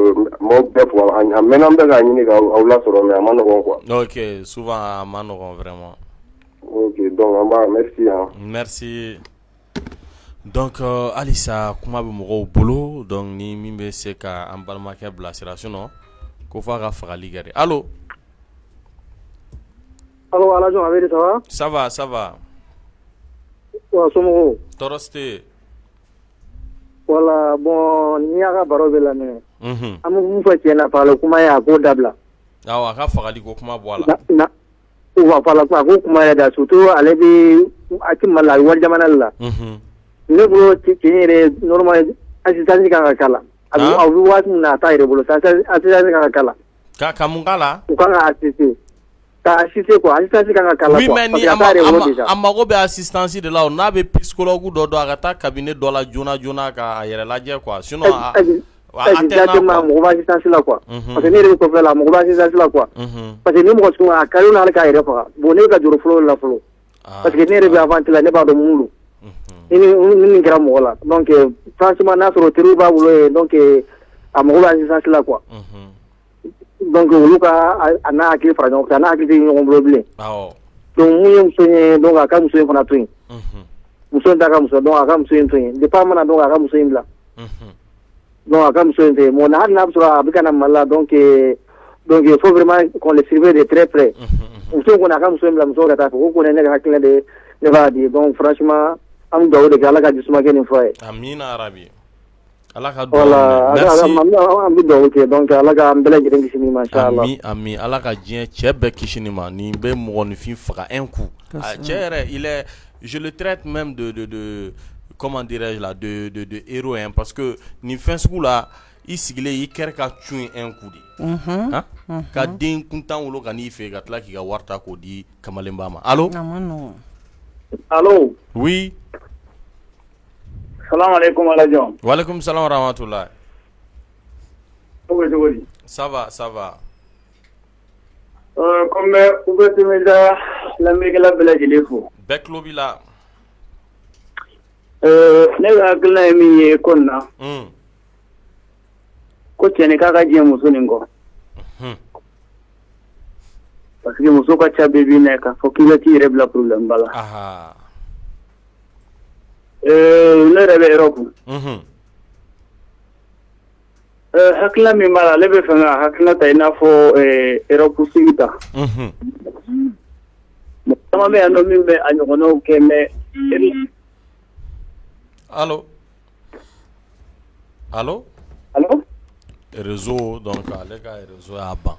m'aw bɛɛ fo, a mɛnna an bɛ k'a ɲini k'aw lasɔrɔ, mais a ma nɔgɔn quoi. Ok, souvent a ma nɔgɔn vraiment. Ok, donc an b'a, merci hein. Merci. Donc halisa kuma bɛ mɔgɔw bolo, donc ni min bɛ se ka an balimakɛ bilasira, sinon ko f'a ka fagali kɛ de. Allo. Allo, Alajan, a bɛ di, ça va? Ça va, ça va. Wa somɔgɔw? Tɔɔrɔ si tɛ yen. Voilà, bon, n'i y'a ka baro bɛ lamɛn, an bɛ mun fɔ cɛ na, fagali kuma ye, a k'o dabila. Awɔ, a ka fagali ko kuma bɔ a la. Na wa fagali kuma, a k'o kuma yɛrɛ da, surtout ale bɛ a ti Mali la, a bɛ wali jamana de la. Ne bolo, cɛ yɛrɛ, normal assistance kan ka k'a la. A bɛ waati min na, a t'a yɛrɛ bolo, assistance kan ka k'a la. Ka mun k'a la? U kan ka assister. Ka assister quoi, assistance kan ka k'a la Oui, quoi. mais Parce ni que a t'a yɛrɛ bolo déjà. a mago bɛ assistance de la o, n'a bɛ psychologue dɔ dɔn, a ka taa cabinet dɔ la joona joona ka a yɛrɛ lajɛ quoi, sinon a a tɛ na Exactement, quoi. mɔgɔ bɛ assistance la quoi. Parce que ne yɛrɛ bɛ kɔfɛ la, mɔgɔ bɛ assistance la quoi. Parce que ni mɔgɔ sugu a ka di hali k'a yɛrɛ faga. Bon, ne bɛ ka jɔrɔ fɔlɔ la fɔlɔ. Parce que ne yɛrɛ bɛ aventure la, ne b'a dɔn mun don. Ni nin kɛra mɔgɔ la. Donc franchement, n'a sɔrɔ teriw b'a bolo yen, donc a mago bɛ assistance la quoi. Donc olu ka a n'a hakili fara ɲɔgɔn kan, a n'a hakili tɛ ɲɔgɔn bolo bilen. Donc mun ye muso ye, donc a ka muso in fana to yen. Muso in t'a ka muso, donc a ka muso in to yen. Depuis a mana, donc a ka muso in bila. Donc a ka muso in to yen. Bon, hali n'a bɛ sɔrɔ a bɛ ka na Mali la, donc il faut vraiment qu'on le surveille de très près. Muso in kɔni, a ka muso in bila, muso ka taa fɛ. O kɔni ye ne ka hakilina de ye, ne b'a di. Donc franchement, An bɛ dugawu de kɛ Ala ka jisuma kɛ nin fura ye. Amina yarabi. Ala ka dugawu minɛ. Merci. An bɛ dugawu kɛ donc Ala k'an bɛɛ lajɛlen kisi nin ma inchallah. Ami ami Ala ka diɲɛ cɛ bɛɛ kisi nin ma nin bɛ mɔgɔninfin faga un coup. Cɛ yɛrɛ il est je le traite même de comment dirais-je là de héros hein parce que nin fɛn sugu la i sigilen i kɛrɛ ka cun un coup de. Unhun. Han? Ka den kuntan wolo ka n'i fɛ yen ka tila k'i ka wari ta k'o di kamalenba ma allo? A man nɔgɔn. Allo? Oui. Salamalekun Alajɔn. Walekum salam waramatulahi. Ko bɛ cogo di? Ça va ça va. Ko n bɛ Ouverture Média lamɛnnikɛla bɛɛ lajɛlen fo. Bɛɛ tulo b'i la. Ne ka hakilina ye min ye ko nin na. Un. Ko cɛnin k'a ka jɛn muso nin kɔ. Unhun. Parce que muso ka ca bi bi in na k'a fɔ k'i bɛ t'i yɛrɛ bila problème ba la. Aha. Ne yɛrɛ bɛ Europe. Unhun. Hakilina min b'a la ne bɛ fɛ ka hakilina ta i n'a fɔ Europe sigi ta. Unhun. Mɔgɔ caman bɛ yan nɔ min bɛ a ɲɔgɔnnaw kɛ mais Allo allo allo réseau donc ale ka réseau y'a ban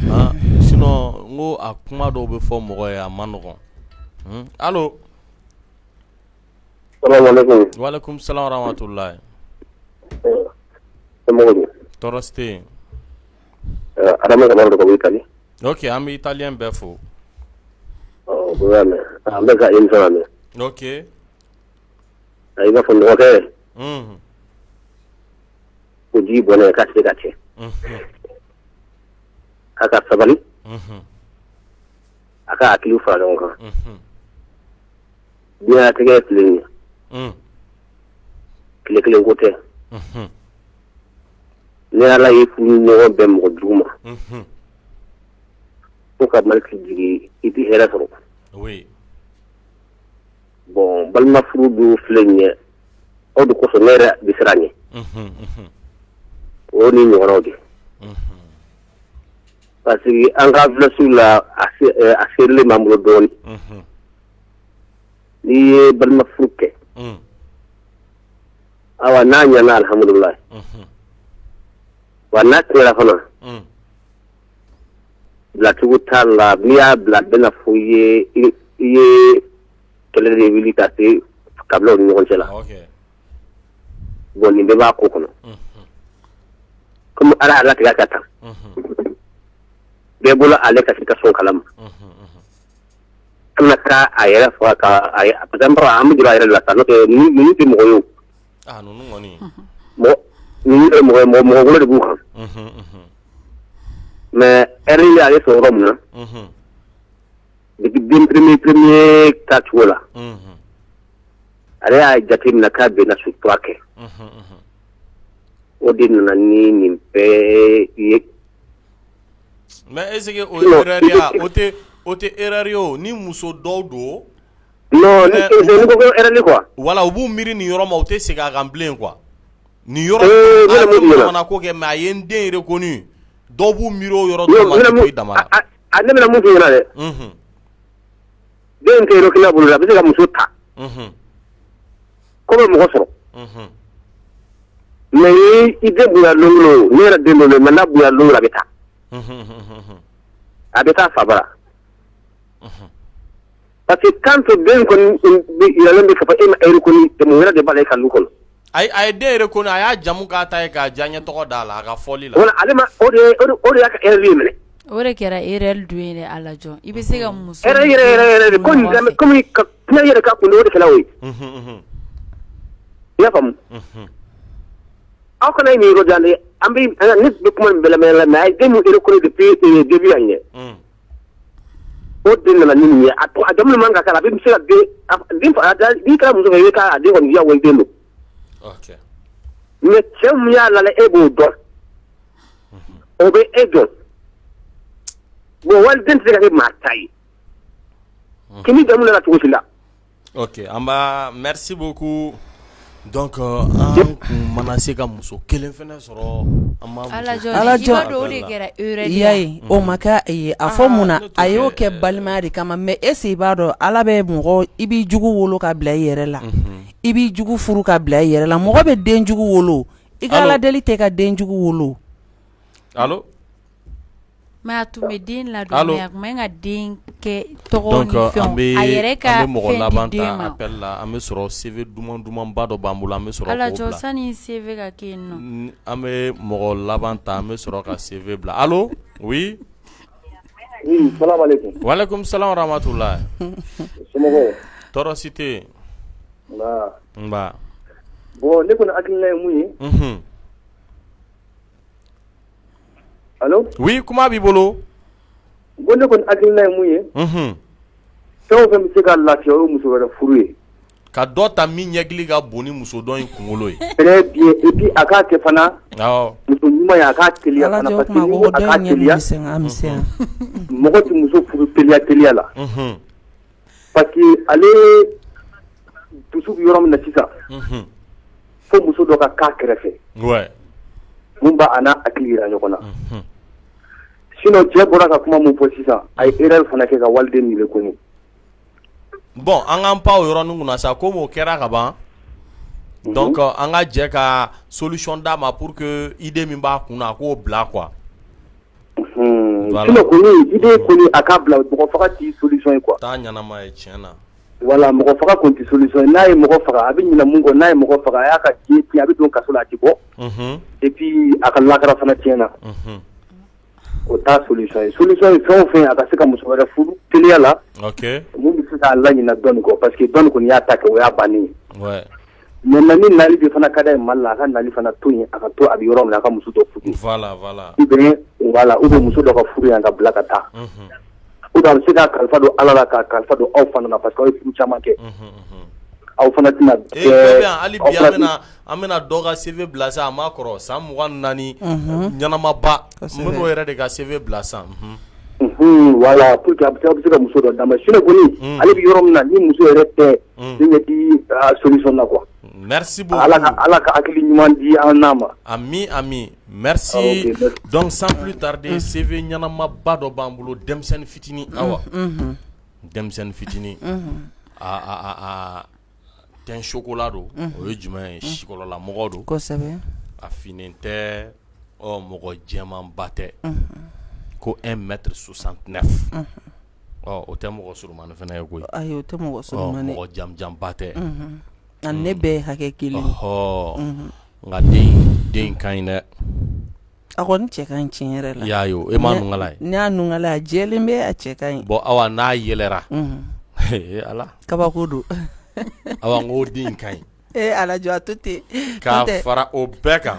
han sinon n ko a kuma dɔw bɛ fɔ mɔgɔ ye a man nɔgɔn allo Salamalekun. Walekum salam waramatulahi. Somɔgɔw dun? Tɔɔrɔ si tɛ yen. Adama Kamara don ka bɔ Italie. Ok an bɛ italien bɛɛ fo. Ɔ o y'a mɛn an bɛ ka émission lamɛn. Ok. I b'a fɔ n dɔgɔkɛ. Unhun. Ko jigi bɔnɛ k'a tɛ se ka cɛ. Unhun. K'a ka sabali. Unhun. A ka hakili fara ɲɔgɔn kan. Unhun. Diɲɛlatigɛ filɛ nin ye. Un. Tile kelen ko tɛ. Unhun. Ni Ala ye furu ɲɔgɔn bɛn mɔgɔ jugu ma. Unhun. Fo ka maliki jigin i tɛ hɛrɛ sɔrɔ. Oui. Bon balima furu dun filɛ nin ye o de kosɔn ne yɛrɛ bɛ siran ɲɛ. Unhun unhun. O ni ɲɔgɔnnaw de. Unhun. Parce que an ka village la a seerelen b'an bolo dɔɔnin. Unhun. N'i ye balima furu kɛ. Un. Awa n'a ɲɛna alihamudulila. Unhun. Wa n'a tiɲɛna fana. Un. Bilacogo t'a la n'i y'a bila a bɛna fɔ i ye kɛlɛ de wuli ka se kabilaw ni ɲɔgɔn cɛ la. Ok. Bon nin bɛɛ b'a ko kɔnɔ. Unhun. Comme Ala y'a latigɛ ka tan. Unhun. Bɛɛ bɔla ale ka situation kalama. Unhun unhun. Kana taa a yɛrɛ faga ka parce que an bɛ jɔrɔ a yɛrɛ de la sa n'o tɛ ninnu tɛ mɔgɔ ye o. Ah ninnu kɔni. Mɔgɔ ninnu tɛ mɔgɔ ye mɔgɔ wɛrɛ de b'u kan. Unhun unhun. Mais erreur y'ale sɔrɔ yɔrɔ min na. Unhun. Depuis den premier ta cogo la. Unhun. Ale y'a jate minɛ k'a bɛna sutura kɛ. Unhun unhun. O de nana ni nin bɛɛ ye. Mais est ce que o ye erreur ye wa? O tɛ erreur ye o ni muso dɔw don. Non ni ko ko erreur quoi. Voilà u b'u miiri nin yɔrɔ ma u tɛ segin a kan bilen quoi. Nin yɔrɔ a ye manamana ko kɛ mais a ye n den reconnu dɔw b'u miiri o yɔrɔ dɔrɔn ma k'i to i dama la. A ne bɛna mun f'i ɲɛna dɛ. Unhun. Den tɛ reconnu a bolo a bɛ se ka muso ta. Unhun. Ko bɛ mɔgɔ sɔrɔ. Unhun. Mais i den bonya don o ne yɛrɛ den don mais n'a bonya don a bɛ taa. A bɛ taa fa bara. Parce que tant que den kɔni yiralen bɛ k'a fɔ e m'a reconnu mun wɛrɛ de b'a la e ka du kɔnɔ. Ayi a ye den reconnu a y'a jamu k'a ta ye k'a diyaɲɛ tɔgɔ d'a la a ka fɔli la. Voilà ale ma o de y'a ka erreur ye minɛ. O de kɛra erreur dun ye dɛ Alajɔ i bɛ se ka muso erreur yɛrɛ yɛrɛ yɛrɛ de ko nin comme kuma yɛrɛ ka kun o de kɛra o ye. I y'a faamu. Aw kana nin yɔrɔ jan dɛ an bɛ ne bɛ kuma nin bɛɛ lamɛn la mais a ye den min reconnu depuis début yan ɲɛ. O den nana ni nin ye a a jamu man ka k'a la a bɛ se ka den fa n'i kɛra muso fɛ i bɛ k'a den kɔni diyagoya i den don. Ok. Mais cɛ min y'a lala e b'o dɔn. O bɛ e dɔn. Bon waliden tɛ se ka kɛ maa ta ye. Kini jamu nana cogo si la. Ok an b'a merci beaucoup. Donc an kun mana se ka muso kelen fana sɔrɔ y'a ye o ma kɛ a fɔ mun na a y'o kɛ balimaya de kama mais est-ce i b'a dɔn ala bɛ mɔgɔ i b'i jugu wolo ka bila i yɛrɛ la i b'i jugu furu ka bila i yɛrɛ la mɔgɔ bɛ den jugu wolo i ka ala deli tɛ ka den jugu wolo Mais a tun bɛ den ladon mais a tun man ka den kɛ tɔgɔ ni fɛnw a yɛrɛ ka an bɛ mɔgɔ laban ta appel la an bɛ sɔrɔ CV duman dumanba dɔ b'an bolo an bɛ sɔrɔ k'o bila Alajɔ sani CV ka kɛ yen nɔ an bɛ mɔgɔ laban ta an bɛ sɔrɔ ka CV bila allo oui oui salam aleykum walekum salam waramatulahi somɔgɔw tɔɔrɔ si tɛ yen nba nba bon ne kɔni hakilina ye mun ye unhun Allo oui kuma b'i bolo bon ne kɔni hakilina ye mun ye unhun fɛn o fɛn bɛ se k'a lafiya o ye muso wɛrɛ furu ye ka dɔ ta min ɲɛkili ka bon ni muso dɔ in kunkolo ye très bien et puis a k'a kɛ fana awɔ muso ɲuman ye a k'a teliya fana parce que n'i ko a k'a teliya mɔgɔ tɛ muso furu teliya teliya la unhun parce que ale dusu bɛ yɔrɔ min na sisan unhun fo muso dɔ ka k'a kɛrɛfɛ ouais mun b'a a n'a hakili yira ɲɔgɔn na sinon cɛ bɔra ka kuma mun fɔ sisan a ye erreur fana kɛ ka waliden min reconnu bon an k'an pan o yɔrɔnin kunna sa komi o kɛra ka ban donc an ka jɛ ka solution d'a ma pour que idée min b'a kun na a k'o bila quoi sinon kɔni idée kɔni a k'a bila mɔgɔ faga tɛ solution ye quoi t'a ɲɛnama ye tiɲɛ na voilà mɔgɔ faga kɔni tɛ solution ye n'a ye mɔgɔ faga a bɛ ɲinɛ mun kɔ n'a ye mɔgɔ faga a y'a ka diɲɛ tiɲɛ a bɛ don kaso la a tɛ bɔ et puis a ka lakara fana tiɲɛna o t'a solution ye solution ye fɛn o fɛn a ka se ka muso wɛrɛ furu teliya la ok mun bɛ se k'a laɲinɛ dɔɔnin kɔ parce que dɔɔnin kɔni y'a ta kɛ o y'a bannen ye ouais maintenant ni nali de fana ka d'a ye Mali la a ka nali fana to yen a ka to a bɛ yɔrɔ min na a ka muso dɔ furu voilà voilà ou bien voilà ou bien muso dɔ ka furu yan ka bila ka taa ou bien a bɛ se k'a kalifa don Ala la k'a kalifa don aw fana na parce que aw ye furu caman kɛ aw fana tɛna ee hali bi an bɛna dɔ ka CV bila sa a ma kɔrɔ san 24 ɲɛnamaba n bɛn'o yɛrɛ de ka CV bila sa voilà pour que a bɛ se ka muso dɔ d'a ma sinon kɔni ale bɛ yɔrɔ min na ni muso yɛrɛ tɛ ne ɲɛ tɛ solution na quoi merci beaucoup Ala ka hakili ɲuman di an n'a ma ami ami merci donc sans plus tarder CV ɲɛnamaba dɔ b'an bolo denmisɛnnin fitinin awa denmisɛnnin fitinin a teint chocolat don o ye jumɛn ye sikɔlɔlamɔgɔ don kosɛbɛ a finnen tɛ ɔ mɔgɔ jɛmanba tɛ ko 1 mètre 69 ɔ o tɛ mɔgɔ surumani fana ye koyi ayi o tɛ mɔgɔ surumani mɔgɔ jamujanba tɛ a ne bɛɛ ye hakɛ kelen ɔhɔ nka den ka ɲi dɛ a kɔni cɛ ka ɲi tiɲɛ yɛrɛ la i y'a ye o e m'a nunkala ye ne y'a nunkala a jɛlen bɛ a cɛ ka ɲi bon awa n'a yɛlɛra ee ala kabako don awa n ko den ka ɲi ee ala jɔ a to ten k'a fara o bɛɛ kan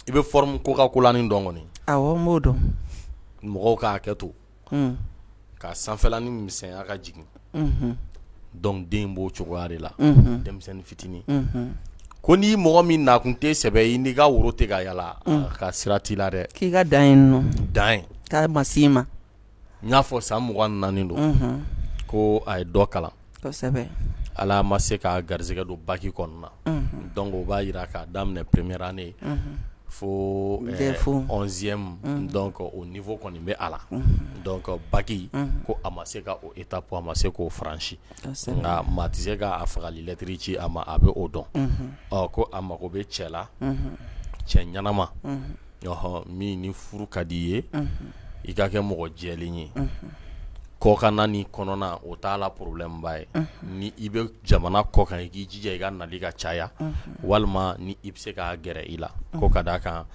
i bɛ forme coca cola nin dɔn kɔni awɔ n b'o dɔn mɔgɔw k'a hakɛ to ka sanfɛlanin misɛnya ka jigin donc den b'o cogoya de la denmisɛnnin fitinin ko n'i mɔgɔ min nakun tɛ sɛbɛ ye n'i ka woro tɛ ka yala ka sira t'i la dɛ k'i ka dan yen nɔ dan yen k'a ma s'i ma n y'a fɔ san 24 don ko a ye dɔ kalan kosɛbɛ ala ma se k'a garisɛgɛ don bac kɔnɔna na donc o b'a jira k'a daminɛ première année fo 11e donc o niveau kɔni bɛ a la donc bac ko a ma se ka o étape a ma se k'o franchi nka maa tɛ se k'a fagali lettre ci a ma a bɛ o dɔn ɔ ko a mago bɛ cɛ la cɛ ɲɛnama ɔhɔ min ni furu ka di i ye i ka kɛ mɔgɔ jɛlen ye kɔkanna ni kɔnɔna o t'a la problème ba ye ni i bɛ jamana kɔkan i k'i jija i ka nali ka caya walima ni i bɛ se k'a gɛrɛ i la ko ka d'a kan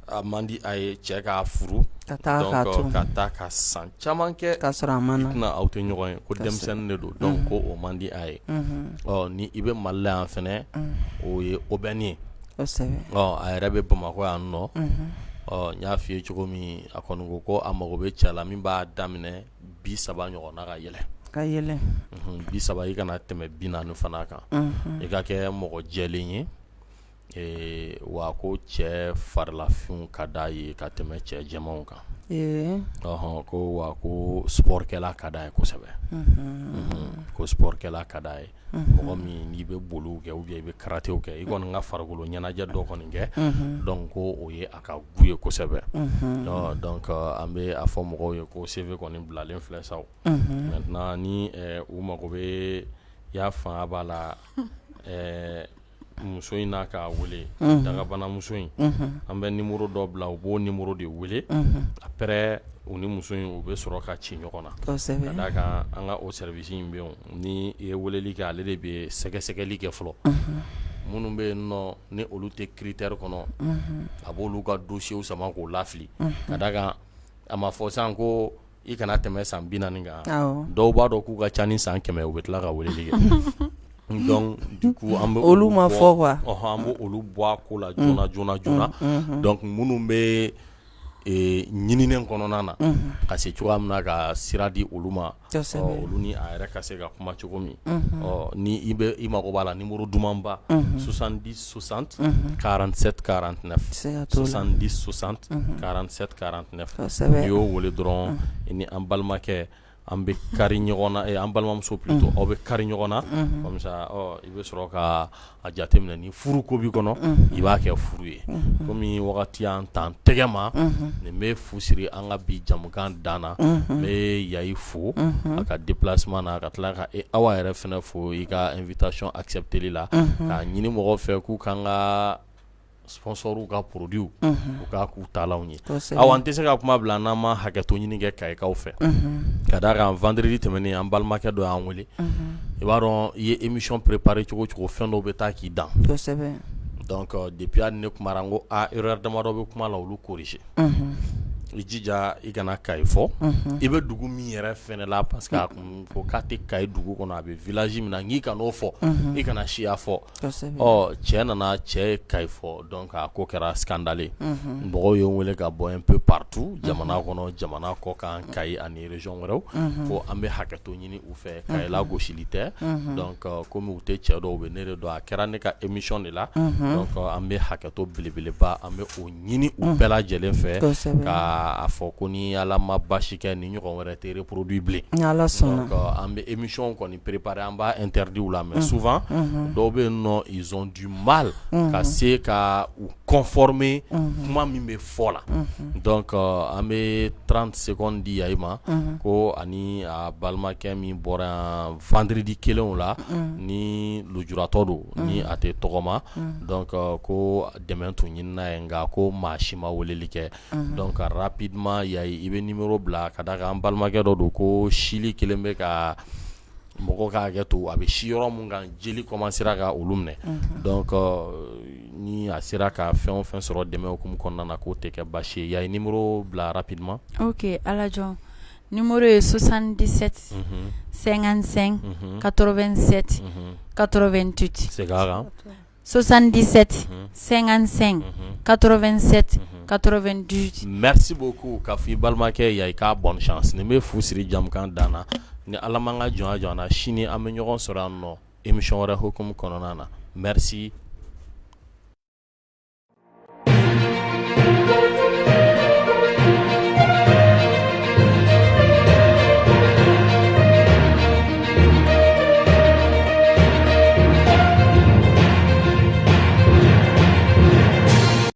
a man di a ye cɛ k'a furu ka taa ka san caman kɛ ka sɔrɔ a ma na tɛna aw tɛ ɲɔgɔn ye ko denmisɛnnin de don donc ko o man di a ye ɔ ni i bɛ Mali la yan fɛnɛ o ye aubaine ye a yɛrɛ bɛ Bamakɔ yan nɔ ɔ n y'a f'i ye cogo min a kɔni ko ko a mago bɛ cɛ la min b'a daminɛ 30 ɲɔgɔn na ka yɛlɛ ka yɛlɛ 30 i kana tɛmɛ 40 fana kan i ka kɛ mɔgɔ jɛlen ye Wa ko cɛ farilafinw ka d'a ye ka tɛmɛ cɛ jɛmanw kan. Ɔhɔn, ko wa ko sportkɛla ka d'a ye kosɛbɛ. Ko sportkɛla ka d'a ye. Mɔgɔ min n'i bɛ boliw kɛ ou bien i bɛ karatéw kɛ, i kɔni ka farikolo ɲɛnajɛ dɔ kɔni kɛ, donc ko o ye a ka goût ye kosɛbɛ. Donc an bɛ a fɔ mɔgɔw ye ko CV kɔni bilalen filɛ sa o. Maintenant ni u mago bɛ y'a fanga b'a la muso in n'a k'a wele, dagabanamuso in, an bɛ numéro dɔ bila u b'o numéro de wele, après u ni muso in u bɛ sɔrɔ ka ci ɲɔgɔn na, kosɛbɛ, ka d'a kan an ka o service in bɛ yen ni i ye weleli kɛ ale de bɛ sɛgɛsɛgɛli kɛ fɔlɔ, minnu bɛ yen nɔ ni olu tɛ critère kɔnɔ, a b'olu ka dossier sama k'o lafili, ka d'a kan a ma fɔ sisan ko i kana tɛmɛ san 40 kan, dɔw b'a dɔn k'u ka ca ni san 100 u bɛ tila ka weleli kɛ donc du coup an bɛ olu ma fɔ quoi, ɔhɔn, an bɛ olu bɔ a ko la joona joona joona, donc minnu bɛ ɲininen kɔnɔna na ka se cogoya min na ka sira di olu ma, olu ni a yɛrɛ ka se ka kuma cogo min, ɔ ni i bɛ i mago b'a la numéro dumanba 70 60 47 49 70 60 47 49 n'i y'o wele dɔrɔn i ni an balimakɛ an bɛ kari ɲɔgɔn na an balimamuso plutôt aw bɛ kari ɲɔgɔn na comme ça i bɛ sɔrɔ ka a jateminɛ ni furu ko b'i kɔnɔ i b'a kɛ furu ye komi wagati y'an tan tɛgɛ ma nin bɛ fu siri an ka bi jamukan dan na n bɛ Yayi fo a ka déplacement na ka tila ka Awa yɛrɛ fana fo i ka invitation accepter la k'a ɲini mɔgɔw fɛ k'u k'an ka sponsorw ka produits u k'a k'u taalanw ye awa an tɛ se ka kuma bila n'an ma hakɛto ɲini kɛ Kayikaw fɛ ka d'a kan vendredi tɛmɛnen an balimakɛ dɔ y'an wele i b'a dɔn i ye émission préparer cogo o cogo fɛn dɔw bɛ taa k'i dan donc depuis a ni ne kumara n ko a erreur damadɔ bɛ kuma la olu corriger i jija i kana Kayi fɔ i bɛ dugu min yɛrɛ fɛnɛ la parce que a kun ko k'a tɛ Kayi dugu kɔnɔ a bɛ village min na n k'i kan'o fɔ i kana siya fɔ Ɔ cɛ nana cɛ ye Kayi fɔ donc a ko kɛra scandale ye mɔgɔw ye n wele ka bɔ un peu partout jamana kɔnɔ jamana kɔ kan Kayi ani région wɛrɛw ko an bɛ hakɛto ɲini u fɛ Kayi lagosili tɛ donc komi u tɛ cɛ dɔn u bɛ ne de dɔn a kɛra ne ka émission de la donc an bɛ hakɛto belebeleba an bɛ o ɲini u bɛɛ lajɛlen fɛ k'a fɔ ko ni Ala ma basi kɛ ni ɲɔgɔn wɛrɛ tɛ reproduit bilen donc an bɛ émission kɔni préparer an b'a interdit u la mais souvent dɔw bɛ yen nɔ ils ont du mal ka se ka u conformer kuma min bɛ fɔ la donc an bɛ 30 secondes di Yayi ma ko ani a balimakɛ min bɔra yan vendredi kelen o la ni lujuratɔ don ni a tɛ tɔgɔma donc ko dɛmɛ tun ɲinina ye nka ko maa si ma weleli kɛ donc rapidement Yayi i bɛ numéro bila ka d'a kan an balimakɛ dɔ don ko sili kelen bɛ ka mɔgɔ ka hakɛ to a bɛ si yɔrɔ min kan jeli commencera ka olu minɛ donc ni a sera ka fɛn o fɛn sɔrɔ dɛmɛ hukumu kɔnɔna na k'o tɛ kɛ baasi ye Yayi numéro bila rapidement. Ok Alajɔn numéro ye 77 55 87 88 segin a kan. 77 55 87 98 merci beaucoup k'a fɔ i balimakɛ Yayi k'a bonne chance nin bɛ fu siri jamukan dan na ni Ala m'an ka jɔnya jɔ an na sini an bɛ ɲɔgɔn sɔrɔ yan nɔ émission wɛrɛ hukumu kɔnɔna na merci.